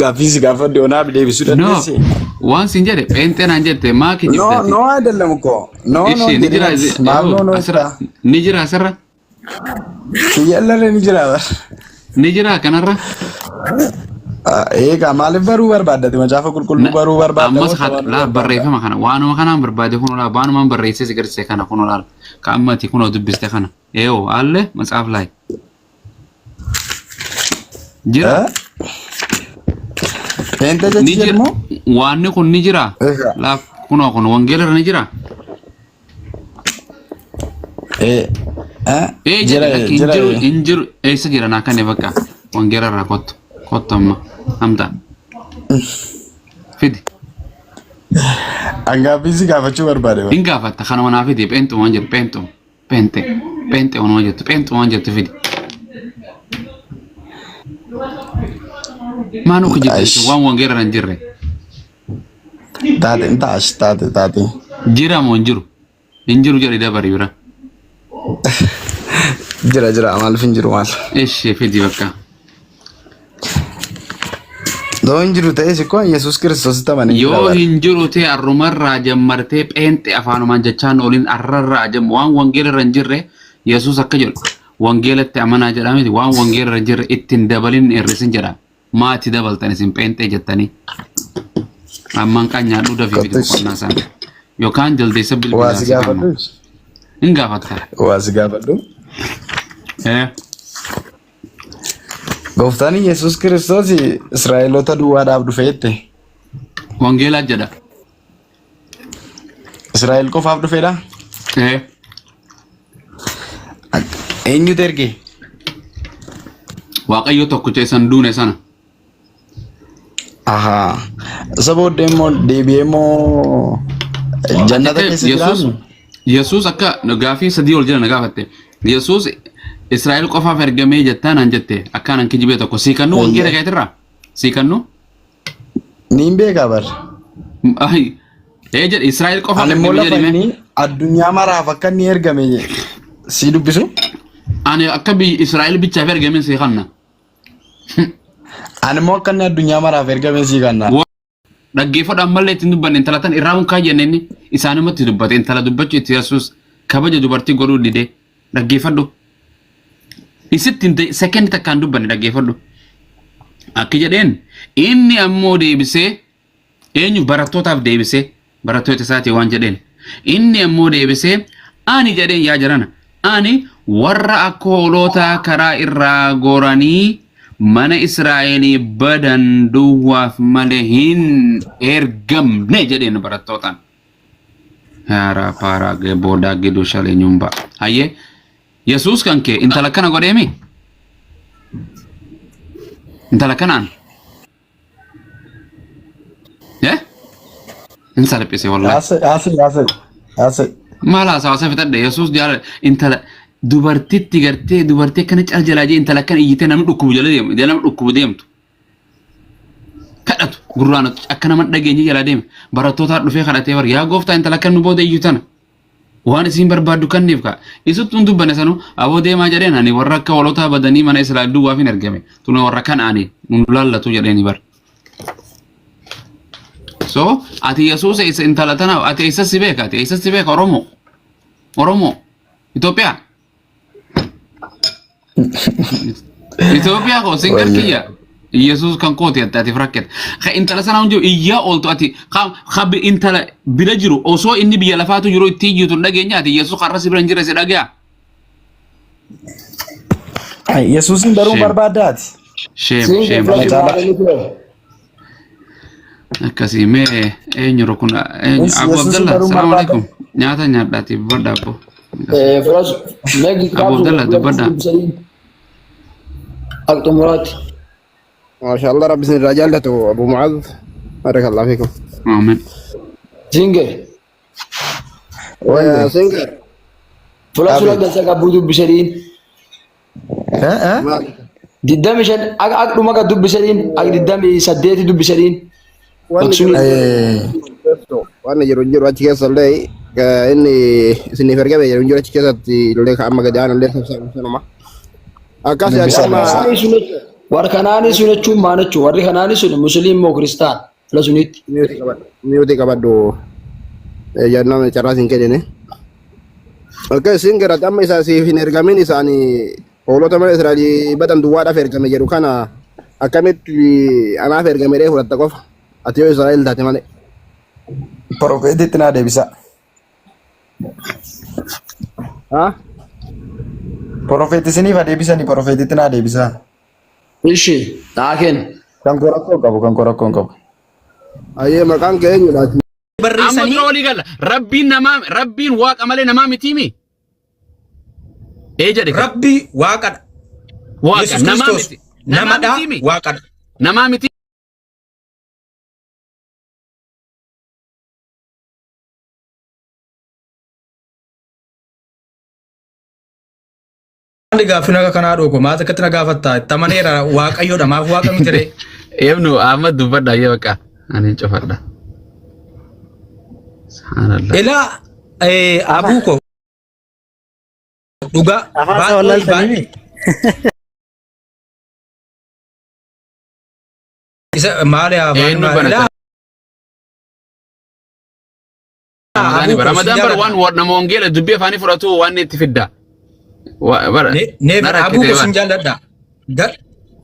gaaffii si gaafadhe onaaf deebisuu No dandeesse. waan siin jedhe pheenxee naan jette maa No, kijibdati. no አይደለም እኮ no no Ishi ni jira jedhin maal no no asirra jetta ni jira asirra kiyyallarra ni jira bar. ni jira kanarra. Eegaa maaliif baruu barbaaddate macaafa qulqulluu baruu barbaadda Ammas moo laa barbaadda? barreeffama kana waanuma kanaan barbaade kun olaa waanumaan barreessee si garsiise kana kun olaal ka ammati kun dubbiste kana eeyo alle matsaaf laay jira Pheenxee ni jechi jira jedhu moo? waanni kun ni jira Eegaa. laaf kunoo kun wangeela irra ni jira Ee eh ee jira jedhe lakki hin jira jiru hin jiru eessa jira naa kanne bakka wangeela irraa kottu kottu amma amta fidi An gaaffii si gaafachuu barbaade bar. hin gaafatta kanuma naa fidi pheenxuma waan jedhu pheenxuma pheenxe pheenxe waan jettu pheenxuma waan jettu fidi Maanuu kijibde Aish. waan wangeela irra hin jirre. Taate taash taate taate. Jira moo hin jiru? Hin jiru jedhi dabari bira. Jira jira maaliif hin jiru maal? Ishee fidi bakka. Yoo hin jiru ta'es ikkoo Yesuus Kiristoositti amanee jira Yoo bara. hin jiru ta'e arrumarraa jammartee pheenxe afaanumaan jechaan ooliin arrarraa jammu waan wangeela irra hin jirre Yesuus akka jedhu wangeelatti amanaa jedhaa miti waan wangeela irra hin jirre ittiin dabalin hin hir'isin jedha. Maati dabaltan isin pheenxee jettanii. Ammaan qaan nyaadhuu dafii fidi Kottu boqonnaa sana. Yookaan jaldeessa waa bilbilaa si si kenna. gaafadhu. Hin gaafatta. Waa si gaafadhu. Eh. Gooftaan Yesuus Kiristoos Israa'eloota duwwaadhaaf dhufe jette. Wangeelaa jedha. Israa'el qofaaf dhufeedha? Eh. Eenyutu erge? Waaqayyo tokkicha isan duune sana. Ahaa. Isa booddee immoo deebi'ee immoo jannata keessa Yesuus jiraannu? Yesuus akka gaafii sadii ol jira na gaafatte. Yesuus Israa'el qofaaf ergamee jettaa naan jette akkaan an kijibee tokko sii kannuu wangeela keetirraa sii kannuu. Niin beekaa bar. Ay, ee jedhe Israa'el qofaaf Ani immoo ergame lafa jedhime. inni addunyaa maraaf akka inni ergame sii dubbisu. Ani akka biyyi Israa'el bichaaf ergame sii kanna. Ani immoo akka inni addunyaa maraaf ergame sii kanna. Dhaggeeffadhu ammallee ittiin dubbanne intala tan irraa mukaa jenne inni isaanumatti dubbate intala dubbachuu itti Yesuus kabaja dubartii godhuu didee dhaggeeffadhu. Isitti hin ta'e sekendi takkaan dubbanne dhaggeeffadhu. Akki jedheen inni ammoo deebisee eenyu barattootaaf deebisee barattoota isaatii waan jedheen inni ammoo deebisee ani jedheen yaa jarana ani warra akka hoolotaa karaa irraa goranii mana Israa'elii badan duwwaaf malee hin ergamne jedheen barattootaan. Haaraa paaraa boodaa giduu shalee nyumbaa. Hayyee Yesuus kan kee intala kana godheemi? Intala kanaan? Eh? Hin salphise wallahi. Haasa'e haasa'e haasa'e haasa'e. Maal haasawa isa fixadhe Yesuus jaalala intala dubartitti gartee dubartii akkana cal jalaa jee intala akkana iyyitee namni dhukkubu jala deemu jala nama dhukkubu deemtu. Kadhatu gurraan akka nama hin dhageenye jalaa deema. Barattootaa dhufee kadhatee bar yaa gooftaa intala akkana nu booda iyyu tana. Waan isiin barbaaddu kanniif kaa. Isuttu hin dubbanne sanu aboo deemaa jedheen ani warra akka hoolotaa badanii mana Israa'el duwwaaf hin ergame. Tuna warra kan ani nun laallatu jedheeni bar. So ati Yesuus isa intala tana ati eessa si beeka ati eessa si beeka Oromoo Oromoo Itoophiyaa Itoophiyaa koo singar Wayyo. kiyya Yesuus kan kooti ati ati rakkate. Ka intala sana hundi iyyaa ooltu ati ka ka intala bira jiru osoo inni biyya lafaatu jiru itti iyyutu hin dhageenya ati Yesuus karra si bira hin jirre si dhagaya. Ay, Yesuusin baruu Shame. barbaaddaati. Shame shame Kana shame. caalaa. Akkasii mee eenyu kun eenyu Yes, Abu Yesuusin Abdallah baruu salaamu barbaadda. alaikum nyaata nyaadhaati dubbadha abbo. Firas mee Abu kitaaba Abdallah dubbadha. Akka xumuraatti. Maashaallah rabbi isin irraa jaallatu Abu Mucaaz. Barakallahu fiikum. Aamen. Singer. Singer. Fuula suura galcha qabbuu dubbisaniin. 25 akka dhuma kan dubbisaniin akka 28 dubbisaniin. Wanni jiru wanni jiru hin jiru achi keessa illee inni isiniif ergame jiru hin jiru achi keessatti illee ka amma gadi aanu illee sanuma. Akkas yaadde amma Warri kanaanii sun jechuun maal jechuun warri kanaanii sun musliim moo kiristaan fila sunitti. Miyuutii qabadhu jennaan carraa siin kennine. Akka isin gara amma isaa siif hin ergamin isaanii hoolota mana Israa'el badan duwwaadhaaf ergame jedhu kana akkamitti anaaf ergame dhee fudhatta qofa. Ati yoo Israa'el taate malee. Profeetitti naa deebisa. Ha? Profeet isiniif haa deebisanii profeetitti naa deebisa. Ishi naa kenna. Kan koo rakkoo hin qabu kan koo rakkoo hin qabu. Ayyee maqaan kee eenyudha? Amma Barreessanii dura walii galla. Rabbiin namaa rabbiin waaqa malee namaa mitiimi. Ee jedhe. Rabbi waaqadha. Waaqa Yesuus namaa Kiristoos miti. Namaa namadha mitiimi. waaqadha. Namaa miti. Maali gaaffiin akka kanaa dhooko maal akkatti na gaafatta itti amaneera waaqayyoodha maaf waaqa miti ree. Ibnu Ahmad dubbadha ayyee bakka ani hin cufadha. Subhanallah. Ilaa abuu koo dhugaa Afaan isaa baay'ee wallaaltanii baay'ee isa maali afaan Eenyu ilaa banata? Ramadaani abuu bara koo sin Ramadaan bara jaalladha. waan nama wangeela dubbii afaanii fudhatu waan inni itti fidda. Bara Neef na abuu rakkite koo sin bara. jaalladha.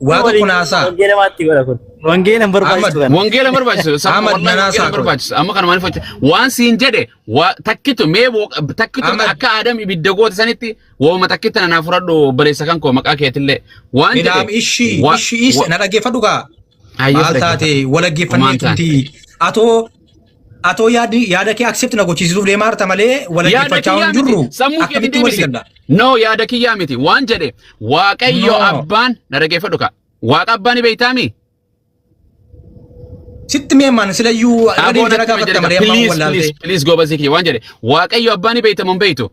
Waa tokko naasaa. Wangeela maatti godha kun. Wangeela hin barbaachisu kana. Wangeela hin barbaachisu. Sabba Ahmad wallahi wangeela nanaasaa hin kun. barbaachisu. Amma kana maaliif hojjeta? Waan siin jedhe takkitu mee takkitu Ahmad akka Adam ibidda goote sanitti wooma takkitti na naa fudhadhu obboleessa kan koo maqaa keetillee. Waan jedhe Midhaam ishii ishii isa na dhaggeeffadhu kaa. Hayyee Maal si taate dhaggeeffadha. wal dhaggeeffannee Homaan taane. tumti. Atoo atoo yaadi yaada kee accept na gochisiisuuf deemaa jirta malee wal Yaada dhaggeeffachaa kiyyaa hin miti. jirru. Sammuu keetiin Akkamitti walii deebisi. galla? No yaada kiyyaa miti. Waan jedhe Waaqayyo No. abbaan na dhaggeeffadhu kaa. Waaqa abbaan ni beektaami? Sitti mee maan silayyuu irra Aboo deebitee na natti hima gaafatta jedhe malee ammaan please wallaaltee. please please gobas kiyya waan jedhe Waaqayyo abbaan ni beektamu hin beektu.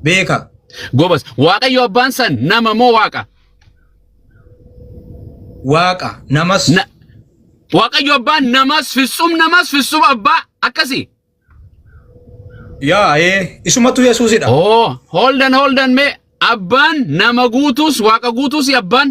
Beeka. Gobas Waaqayyo abbaan san nama moo waaqa? Waaqa namas. Waaqayyo abbaan namas fitsum namas fitsum abbaa akkasi. Yaa ee isumatu Yesuusidha. Oh hold on hold on mee abbaan nama guutuus waaqa guutuus abbaan.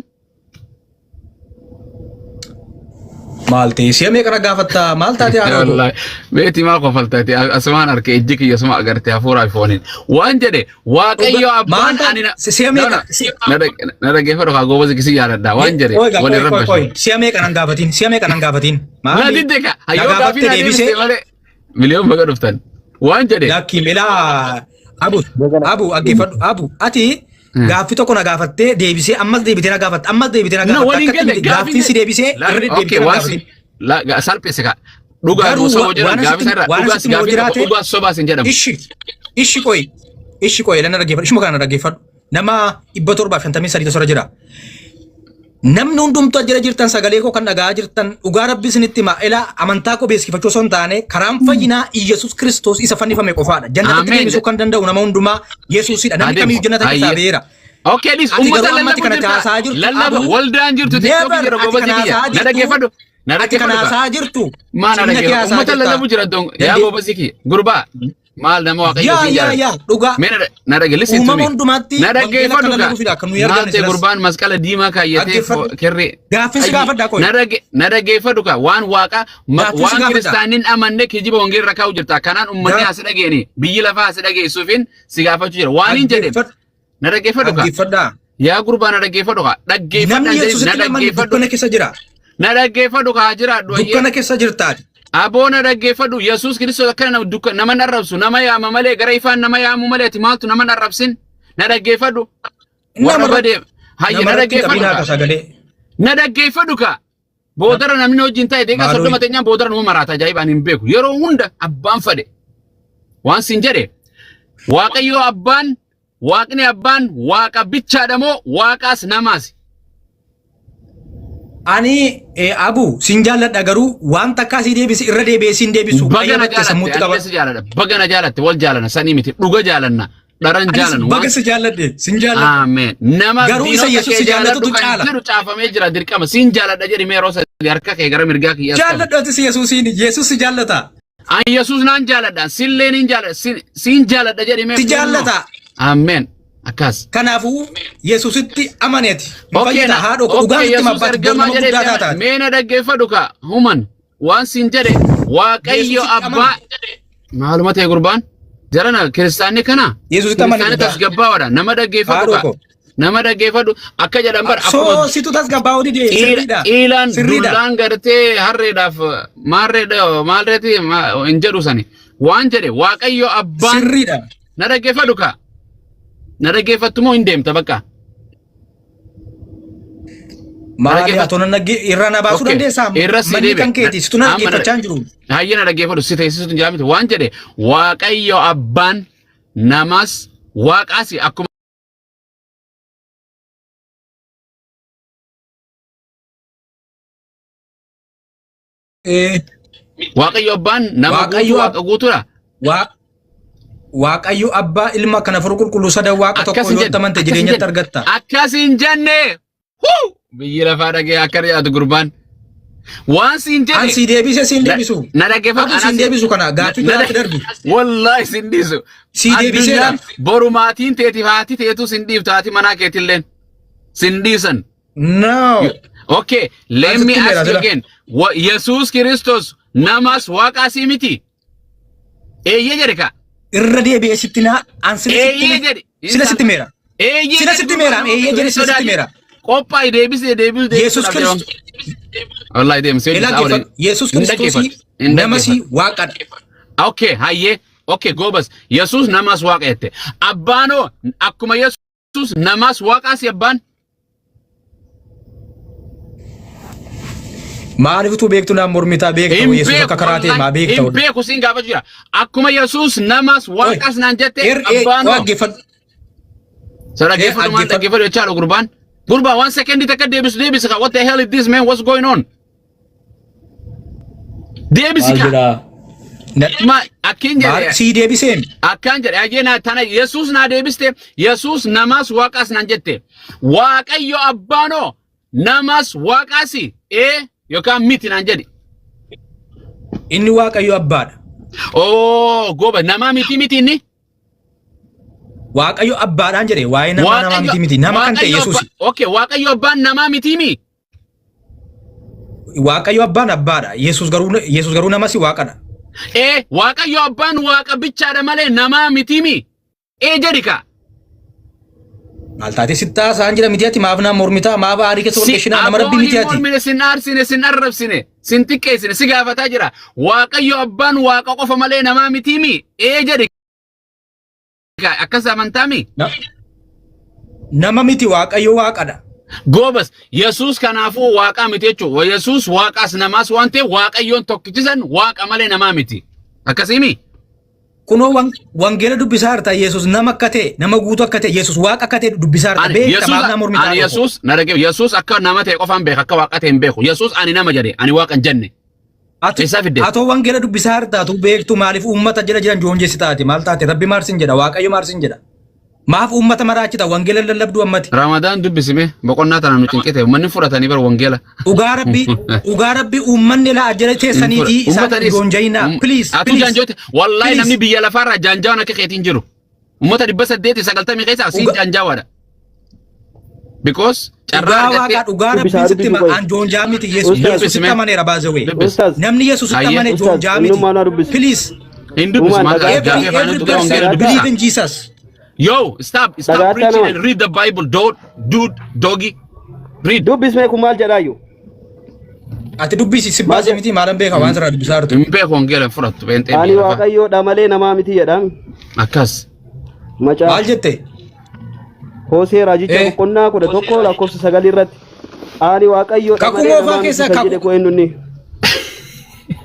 Maal ta'e si'a meeqa na gaafatta maal taate haadha koo? Wallaahi beeti maa kofaltaati asumaan arke ijji kiyya suma agarte hafuuraa fi fooniin waan jedhe waaqayyo Maal abbaan taate ani na si'a no meeqa no na dhaggeeffadhu kaa goobasi kisi yaadadha waan jedhe Qoy gaa wal qoy irra qoy qoy bashu si'a meeqa nan gaafatin si'a meeqa nan gaafatin na maali didde ka na hayyoo gaafii gaafatte naa deebisee deebiste malee miliyoon baga dhuftan waan jedhe lakki milaa abu abu dhaggeeffadhu abu ati gaaffii tokko na gaafattee deebisee ammas deebitee na gaafatte ammas deebitee na na gaafatte waliin akkatti galle miti gaafii gaaffiin si deebisee irra okay deddeebitee na waan si gaafatin la salphise ka dhugaa garuu nuu soboo jedhan waan gaafii asitti sarara waan dhugaas asitti moo gaafii tokko jiraate dhugaas sobaas hin jedhamu ishi ishi qoy ishi qoy lana dhaggeeffadhu ishuma kana dhaggeeffadhu nama 753 tosora jira Namni hundumtuu as jala jirtan sagalee koo kan dhaga'aa jirtan dhugaa rabbi isinitti hima ilaa amantaa koo beeksifachuu osoo hin taane karaan fayyinaa Iyyasuus Kiristoos isa fannifame qofaadha. Jannatatti Ameen. deebisuu kan danda'u nama hundumaa Yesuusidha. Namni Adeemu. kamiyyuu jannata keessaa Ayyee. ba'eera. Okay, this Ati ummata garuu ammatti lallabu kana jirta. haasaa jirtu Lallaba abu waldaan jirtu TikTok never jira ati goobasi kana kiyya. haasaa Na jirtu dhaggeeffadhu. Na ati kana dhaggeeffadhu kaa. haasaa jirtu Maa na cimina kee dhaggeeffadhu. haasaa Ummata jirta. lallabu jira don. Yaa Dandee goobasi kiyya. Gurbaa. Maal nama waaqayyo yaa siin yaa jaalladha. yaa dhugaa Mee na dhagge listen to uumama me. hundumaatti Na wangeela akka dhaggeeffadhu kaa. lallabuufidha kan nuyi Maal arganne ta'e silas. gurbaan masqala diimaa kaayyatee Dhaggeeffadhu. kirri. Gaaffiin si gaafadhaa qoy. Na dhaggeeffadhu kaa waan waaqa Gaaffiin si waan gaafadhaa. kiristaannin amanne kijiba wangeela irra kaa'u jirta. Kanaan uummanni Gaaf as dhageeni biyyi lafaa as dhageessuufin si gaafachuu jira. Waan hin jedhe dhaggeeffadhu. na dhaggeeffadhu kaa. Dhaggeeffadhaa. Yaa gurbaa na dhaggeeffadhu kaa. Dhaggeeffadhu Namni na Yesuusitti hin amanne dhaggeeffadhu. dukkana keessa jira. Na dhaggeeffadhu kaa jiraadhu. ayyee. Dukkana keessa jirtaati. Aboo na dhaggeeffadhu. Yesuus Kiristoos akkana nama dukka nama hin arrabsu. Nama yaama malee gara ifaan nama yaamu malee ati maaltu nama hin arrabsin. Na dhaggeeffadhu. Warra Namarra- badee. Hayya na Namarratti dhaggeeffadhu qabinaa kaa. ka sagalee. Na dhaggeeffadhu kaa. Boodara namni wajjin ta'e deeqa Maaloo 30 teenyaan boodara numa maraata ajaa'ibaan hin beeku. Yeroo hunda abbaan fadhe. Waan siin jedhe Waaqayyo abbaan Waaqni abbaan waaqa bichaadha moo waaqaas namaas? Ani Abu sin jaalladha garuu waan takkaa si deebisi irra deebi'ee sin deebisu Baga na qayyabatte jaalatte sammuutti ani qabadhu. si jaaladha. Baga na jaalatte wal jaalanna sanii miti dhuga jaalanna dharan Anis jaalannu baga waan si jaalladhe sin jaalladha. Ameen. Nama Garuu isa diinota Yesuus kee si jaaladhu jaallatutu kan caala. jedhu caafamee jira dirqama. Siin jaaladha jedhi mee yeroo sadii harka kee gara mirgaa kiyyaas qabi. Jaalladhu atis Yesuusiin Yesuus si jaallata. An Yesuus naan jaaladha. Sillee niin jaaladha. Siin jaaladha jedhi mee Si kunno. jaallata. Ameen. Akkas. Kanaafuu Yesuusitti amaneeti. Hin Okay, fayyita na, haadhoo koo dhugaan okay, sitti Yesuus mabbaati boru ergamaa nama jedhee guddaa itti amane. taataati. Mee na dhaggeeffadhu kaa. Human. Waan siin jedhe Waaqayyo Yesuusitti abbaa amani. maaluma ta'e gurbaan? Jarana kiristaanni kana Yesuusitti amani kiristaanni dhugaa. tasgabbaawaadha. Nama dhaggeeffadhu Haadhoo kaa. koo. Nama dhaggeeffadhu akka jedhan bar Soo akkuma situ tasgabbaa'uu dide sirriidha. Iilaan Sirriidha. dullaan gartee harreedhaaf maarreedha maalreeti hin jedhu sani. Waan jedhe Waaqayyo abbaan Sirriidha. na dhaggeeffadhu kaa. Na dhaggeeffattu moo hin deemta bakka? Na Maali dhaggeeffattu. atoo nan dhagge irraa na baasuu Okay. dandeessaa? Irra si Manni deebi'e. kan keeti situ na Amma na dhaggeeffachaa hin jiru. Hayyee na dhaggeeffadhu si teessisutu hin jira miti. Waan jedhe Waaqayyo abbaan namaas waaqaas akkuma Eh, Waaqayyo abbaan nama guutuu Waaqayyo waaqa guutuudha. Waaqayyo abbaa ilma kana furu qulqulluu sadan waaqa Akkas tokko hin yoo jenne. amante Akkas hin jireenyatti jenne. argatta. Akkas hin jenne. Huu! Biyyi lafaa dhagee akka dhiyaatu gurbaan. Waan siin An jedhe. sii deebise siin Na deebisu. na dhaggeeffadhu. Abu siin deebisu kana gaaffii biraatti darbi. Wallaahi sin dhiisu. Sii deebiseera. Addunyaan boru maatiin teetiif haati teetu sin dhiiftu haati manaa keetilleen sin dhiisan. No. Okay, let An me sitti meera ask you sila. again. Yesuus Kiristoos namas waaqaasii miti. Eeyyee jedhe ka. Irra deebi'ee sitti naa an sila sitti Eeyyee mee jedhe. sila sitti meera. Eeyyee Sila jedhe sitti meera. Eeyyee jedhe sila sitti meera. Qophaa'ii deebisee deebisuu Yesuus deebisuudhaaf deemam. Kiristoos Wallaahi deemsee Ilaa hojjetaa waliin. dhaggeeffadhu. Yesuus Hin Kiristoosii dhaggeeffatu. Hin namasii dhaggeeffatu. waaqadha. Okay, hayyee. Okay, goobas. Yesuus namaas waaqa jette. Abbaanoo akkuma Yesuus namaas waaqaas abbaan. Maaliif utuu beektu naan mormitaa beekta Hin Yesuus beeku akka karaa ta'e maa wallaahi. beekta Hin wallaahi. beeku siin gaafachuu jira. Akkuma Yesuus namaas Oi, waaqaas naan jette er ee abbaanoo. dhaggeeffadhu. So Ee dhaggeeffadhu maal dhaggeeffadhu. dhaggeeffadhu jechaadha gurbaan. Gurbaa waan second takka deebisu deebisi kaa. What the hell is this man? What's going on? Deebisi Maal kaa. jedhaa? Ma akkin Maal jedhe sii deebiseen? akkaan jedhe ayyee na tana Yesuus naa deebiste Yesuus namaas waaqaas naan jette. Waaqayyo abbaanoo namaas waaqaas ee yookaan miti naan jedhe. Inni Waaqayyo abbaadha. Oo gooba namaa miti miti inni. Waaqayyo abbaadhaan jedhe waa'ee namaa namaa Waaqayyo miti miti nama kan ta'e Waaqayyo Yesuusi. abbaa okay Waaqayyo abbaan namaa miti mi. Waaqayyo abbaan abbaadha. Yesuus garuu namas waaqadha. Ee Waaqayyo abbaan waaqa bichaadha malee namaa miti mi. Ee jedhi kaa. Maal taatee sitti haasa'an jira miti ati maaf naa mormitaa maaf aarii keessa Si walqeeshinaa nama rabbi aboo miti hin ati. mormine sin aarsine sin arrabsine sin xiqqeessine si gaafataa jira. Waaqayyo abbaan waaqa qofa malee namaa miti mi. Ee jedhi kaa akkas amantaa mi. Nama miti Waaqayyo waaqadha. Goobas Yesuus kanaafuu waaqaa miti jechuudha. Yesuus waaqaas namaas waan ta'eef waaqayyoon tokkichisan waaqa malee namaa miti. Akkasii mi? Kunoo wangeela dubbisaa jirta Yesuus nama akka ta'e nama guutuu akka ta'e Yesuus waaqa akka ta'e dubbisaa jirta Ani beekta Yesuus maaf naa mormitaa ani tokko. Yesuus na dhaggeef Yesuus akka nama ta'e qofaan beeka akka waaqa ta'e hin beeku. Yesuus ani nama jedhe ani waaqa hin jenne. Ati Eessaa fidde? atoo wangeela dubbisaa jirta atuu beektu maaliif uummata jala jiran joonjessi taate maal taate rabbi maal sin jedha waaqayyo maal sin jedha maaf uummata maraachita wangeela lallabduu ammati. Ramadaan dubbisime boqonnaa tana nu cinqite uummanni fudhatanii bara wangeela. Dhugaa rabbi dhugaa rabbi uummanni laa jala teessaniitii isaan Uummata dhiis. joonjayinaa please Atuu please jaanjoote wallaahi please. namni biyya lafaarraa jaanjawaan akka keetiin jiru. Uummata 890 keessaa siin Dhuga- jaanjaawaadha. Because carraa Dhugaa argattee waaqaa dhugaa rabbiin Dubbisaa sitti dubbisu hima qoy. an joonjaa miti Yesuus Ustaz. Yesuusitti amaneera baazawee Dubbis. Ustaz. namni Yesuusitti Hayyee. amane Ustaz, joonjaa miti innummaa naa dubbisu. please Hin dubbisu Uumaan maal dhagaa every gaafii afaan every tuqee wangeela person dubbisa. believe in Jesus. Yo, stop, stop Dhagaattaa preaching nama. and read the Bible, dude, dude, doggy. Read. Dubbismee kun maal jedhaayyuu? Ati dubbisi si baasee miti maalan beeka waan sirraa dubbisaa jirtu. Hin beeku wangeela hin fudhattu beenxee Ani biyya lafaa. waaqayyoodha malee namaa miti jedhaan. Akkas. Macaafa. Maal jette? Hosee raajicha boqonnaa 11 lakkoofsa 9 irratti. Ani waaqayyoodha Kakuu malee moofaa namaa miti keessaa kan kakuu jedhe koo eenyunni?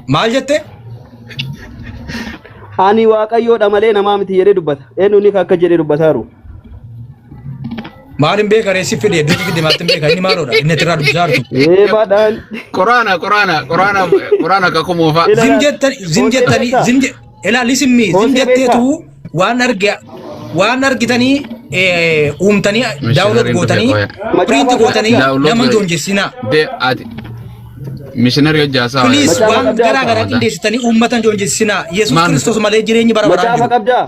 Maal jette? Ani waaqayyoodha malee namaa miti jedhee dubbata. Eenyunni kan akka jedhee dubbataaru? Maal hin beeka reessi fide iddoo fide maal hin beeka inni maaloodha inni irraa dubbisaa jirtu. Eebaadhaan. Quraana, quraana, quraana, quraana kakuu moofaa. Zim jettani zim jettanii zim ilaa listen me zim Hosee jetteetu waan arge waan argitanii uumtanii daawwat Mishinariin dhufe gootanii qoya. print gootanii Download nama godhe. joonjessinaa. De ati mishinari hojii haasaa Please waa'ee. waan garaa garaa qindeessitanii uummata joonjessinaa. Yesuus Maal? Kiristoos malee jireenyi bara baraan Macaafa jiru. qabdaa?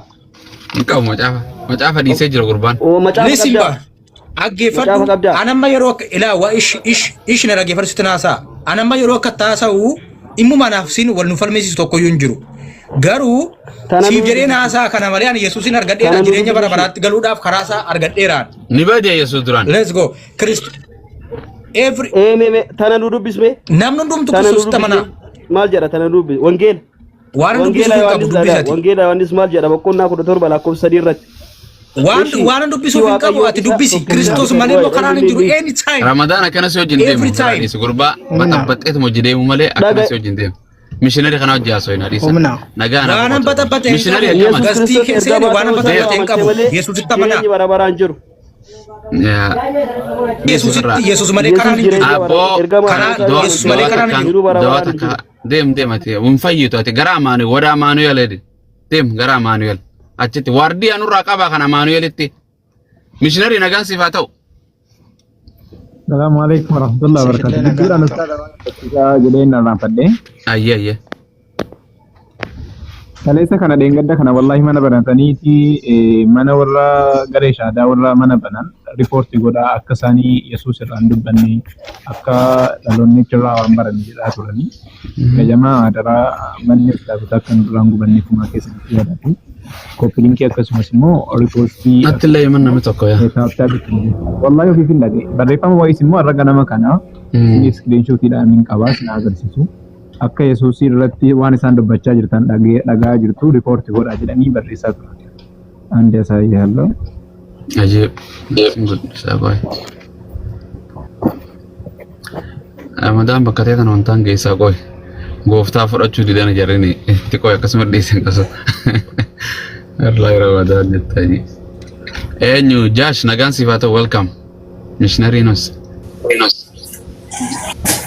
Hin qabu macaafa. Macaafa dhiisee jira gurbaan. Macaafa Listen qabdaa? ba dhaggeeffadhu Macaafa qabdaa? anamma yeroo akka ilaa waa ish ish ish na dhaggeeffadhu sitti naasaa anamma yeroo akka taasa'u immuma naaf siin wal nu falmisiisu tokkoyyuu hin jiru. Garuu Tana siif nu jedhee naasaa kana malee ani Yesuusin argadheera Tana nu jireenya bara dubbisi. baraatti galuudhaaf karaa isaa argadheeraan. Ni bade Yesuus duraan. Let's go. Kirist every Ee mee tana nu dubbisme? Namni hundumtu Tana nu Kiristoositti amanaa. dubbisme? Maal jedha tana nu dubbis? Wangeela. Waan Wangeela dubbisuuf hin qabu Yohaannis dha. dubbisati. Wangeela Yohaannis maal jedha boqonnaa 17 lakkoofsa 3 irratti. Waan Ishi waan dubbisuuf si hin qabu waaqayyo ati isa dubbisi. tokkicha Kiristoos dhufe malee immoo waa'ee karaan hin jiru inni any time. Ramadaan akkana si wajjin deemu. Every Irraa time. dhiisi gurbaa Humna. baxabbaxeetuma hojii deemu malee akkana Dhaga si wajjin deemu. Mishinari kana hojii haasoo hin dhiisa. Humna. Nagaa naaf Waan qofa. baxabbaxe hin Mishinari qabu. akkam ati? Yesuus Gastii Kiristoos keessa ergamaa waan ta'uu isaa baxabbaxe hin amantee qabu. malee Yesuusitti amanaa. jireenyi bara baraan jiru. Yaa. Yesuusitti Yesuus malee Yesuus karaan hin jiru. jireenya bara Abboo ergamaa Karaa ta'uu isaa Yesuus malee dawaa karaan hin takka jiru. jiruu bara dawaa baraan hin takka jiru. deem deem ati hin fayyitu ati gara Amaanu'el wada Amaanu'el edi deem gara Amaanu'el achitti waardiyaa nurraa qabaa kan Amaanu'elitti mishinari nagaan siif haa ta'u. Salaamu alaikum warahmatullahi wabarakatuh. Siifillee nagaan Gidduudhaan haa ta'u. ustaaza waan barsiisaa jedhee na irraanfadhe. Ayyee ayyee. Kaleessa kana dheengadda kana wallahi mana banataniiti mana warra garee shaadaa warra mana banan riipoortii godhaa akka isaanii Yesuus irraa hin dubbanne akka dhaloonni irraa waan baran jedhaa turanii. Gajamaa adaraa manni ustaazota akka nu duraan gubanne kumaa keessatti yaadatu. Koppiliinkii akkasumas immoo riipoortii Natti illee himan namni tokko yaa. taaptaa bittinne. Wallahi ofiif hin dhaqe. Barreeffama wayiis immoo har'a ganama kana isin iskiriinshotiidhaan hin qabaa isin agarsiisu. Akka Yesuus irratti waan isaan dubbachaa jirtan dhagaa jirtu riipoortii godhaa jedhanii barreessaa turan. Andi asaayyaalloo. Ajeeb. Sin guddisaa qoy. Ramadaan bakka ta'e kana wantaan geessaa qoy. Gooftaa fudhachuu didan jarrini itti qoy akkasuma dhiisan qasu. Wallahi Ramadaan jettanii. Eenyu Jaash nagaan siif haa ta'u welcome. Mishinariinos.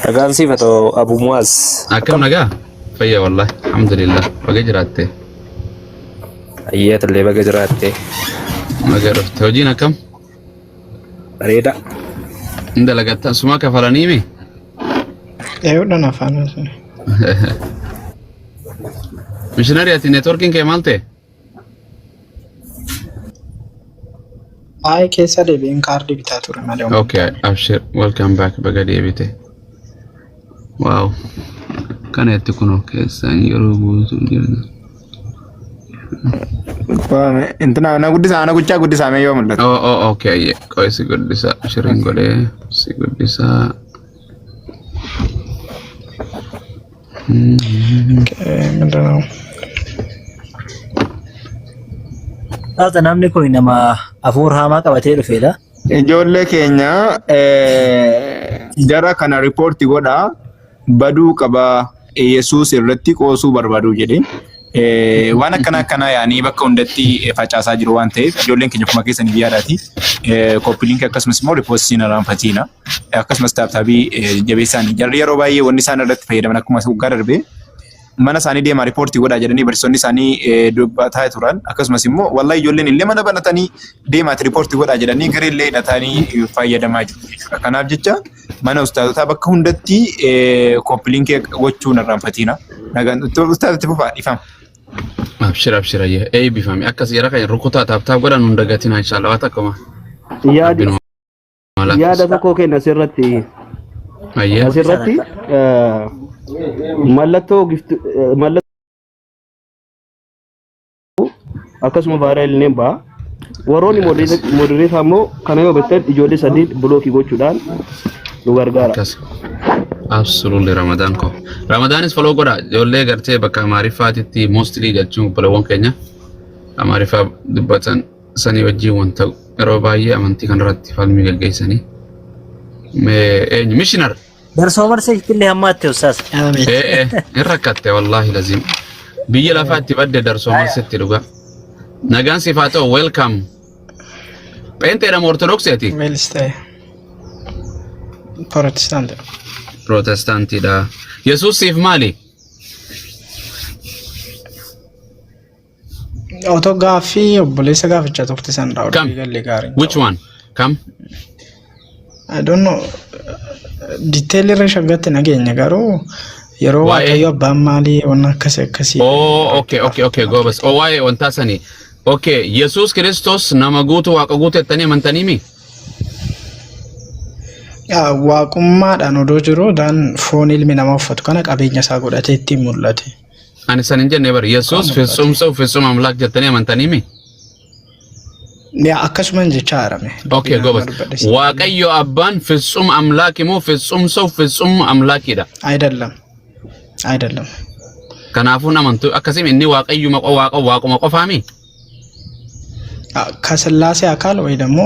Nagaan siif haa ta'u Abu Muaz. Akkam nagaa? Fayya wallahi. Alhamdulillah. Baga jiraatte. Ayyaata illee baga jiraatte. Baga dhufte. Hojiin akkam? Bareeda. Hin dalagatta. Suma kafalanii mi? Eeyyuudhaan afaan sun. Mishinari ati neetworkiin kee maal ta'e? Ayi keessa deebi'een kaardii bitaa ture malee. Okay, abshir. Welcome back. Baga deebite. Wow. Kana itti kunoo keessaan yeroo guutuu jirna. Intina na guddisaa na guccaa guddisaa mee yoo mul'atu. Oh, oh, okay. Yeah. Qoy si guddisa. Shiriin godhee si guddisa. ምንድን ነው? Taata namni kun nama hafuura hamaa qabatee dhufedha. Ijoollee keenya jara kana riipoortii godhaa baduu qaba Yesuus irratti qoosuu barbaadu jedhe. Waan akkana akkanaa yaanii bakka hundatti facaasaa jiru waan ta'eef ijoolleen keenya akkuma keessaniif yaadaati. Koppiliinkii akkasumas immoo riipoostiin irraanfatiina. Akkasumas taaptaabii jabeessaan jarri yeroo baay'ee wanni isaan irratti fayyadaman akkuma waggaa darbee mana isaanii deemaa riipoortii godhaa jedhanii barsiisonni isaanii dubbataa turan. Akkasumas immoo wallahi ijoolleen illee mana banatanii deemaati riipoortii godhaa jedhanii garee illee hidhatanii fayyadamaa jiru jechuudha. Kanaaf jecha mana ustaazotaa bakka hundatti koppiliinkii gochuun irraanfatiina. Nagaan ustaazatti fufaa dhiifama. Abshir abshir ayyee. Eebbifami. Akkas yeroo kan rukutaa taaptaap godhan hunda gatina inshallah. Waan takkuma. Yaadi Rabbiin waa yaada laaffisa. tokko kenna asirratti. Ayyee. Asirratti mallattoo gifti mallattoo akkasuma vaayiraal ni ba'a. Warroonni modereetaa immoo kana yoo bettan ijoollee sadiin bilookii gochuudhaan nu gargaara. Akkas. Absolutely Ramadaan ko. Ramadaanis follow godha. Ijoollee gartee bakka Amaariffaatitti mostly jechuun obboleewwan keenya Amaariffaa dubbatan sanii wajjin wanta yeroo baay'ee amantii kanarratti falmii gaggeessanii. Mee eenyu mishinar? Darsoo marsee illee hammaatti ustaas. Ee ee hin rakkatte wallaahi laziim. Biyya lafaatti badde darsoo marsetti dhugaa. Nagaan siif haa ta'u welcome. Pheenxeedha moo Ortodoksiiti? Weelis ta'e. Protestaanti. Protestaantiidha. Yesuus siif maali? Otoo gaaffii obboleessa gaafachaa turte sanarraa Kam? olii galee gaarii. Which one? Kam? I don't know. Detail irra shaggatti nageenya garuu yeroo Waa'ee- Waaqayyo abbaan maalii waan akkasii akkasii. Oh, okay, goobas. Oh, waa'ee wantaa sanii. Okay, Yesuus Kiristoos nama guutuu waaqa guutuu jettanii amantanii mi? Yaa, Waaqummaadhaan odoo jiru daan foon ilmi namaa uffatu kana qabeenya isaa godhatee ittiin mul'ate. Ani san hin jenne bari. Yesuus ፍጹም ሰው ፍጹም አምላክ jettanii amantanii mi? Yaa, akkasuman jechaa harame. Okay, goobas. Waaqayyo abbaan ፍጹም አምላክ immoo ፍጹም ሰው ፍጹም አምላኪidha. አይደለም አይደለም። Kanaafuu amantu akkasii inni waaqayyuma waaqa waaquma qofaami. ከስላሴ አካል ወይ ደግሞ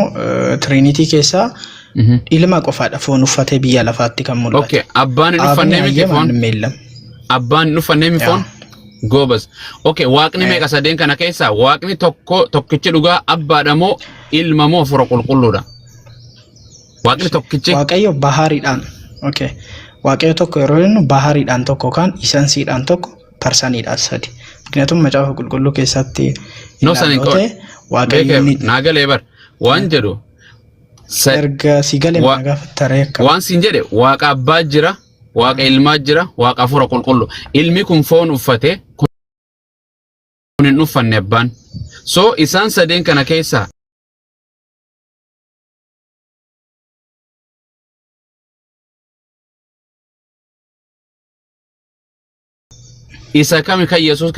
ትሪኒቲ keessaa ilma qofaadha foon uffatee biyya lafaatti kan mul'atu. Okay, abbaan hin uffannee Aabni miti hayyee foon. ማንም የለም። Abbaan hin uffannee mi foon? Goobas. Okay, waaqni meeqa sadeen kana keessaa waaqni tokko tokkichi dhugaa abbaadha moo ilma moo hafuura qulqulluudha? Waaqni tokkichi. Waaqayyo bahariidhaan okay. Waaqayyo tokko yeroo jennu bahariidhaan tokko kan isansiidhaan tokko parsaniidhaan sadi. ምክንያቱም macaafa qulqulluu keessatti No sani ilaallu yoo ta'e Waaqayyo beekee inni naa galee bar waan jedhu. Erga si galee Wa- na gaafattaree akka Waan siin jedhe waaqa abbaa jira, waaqa ilmaa jira, waaqa hafuura qulqullu. Ilmi kun foon uffate kun hin uffanne abbaan. So isaan sadeen kana keessaa isa kami kan Yesuus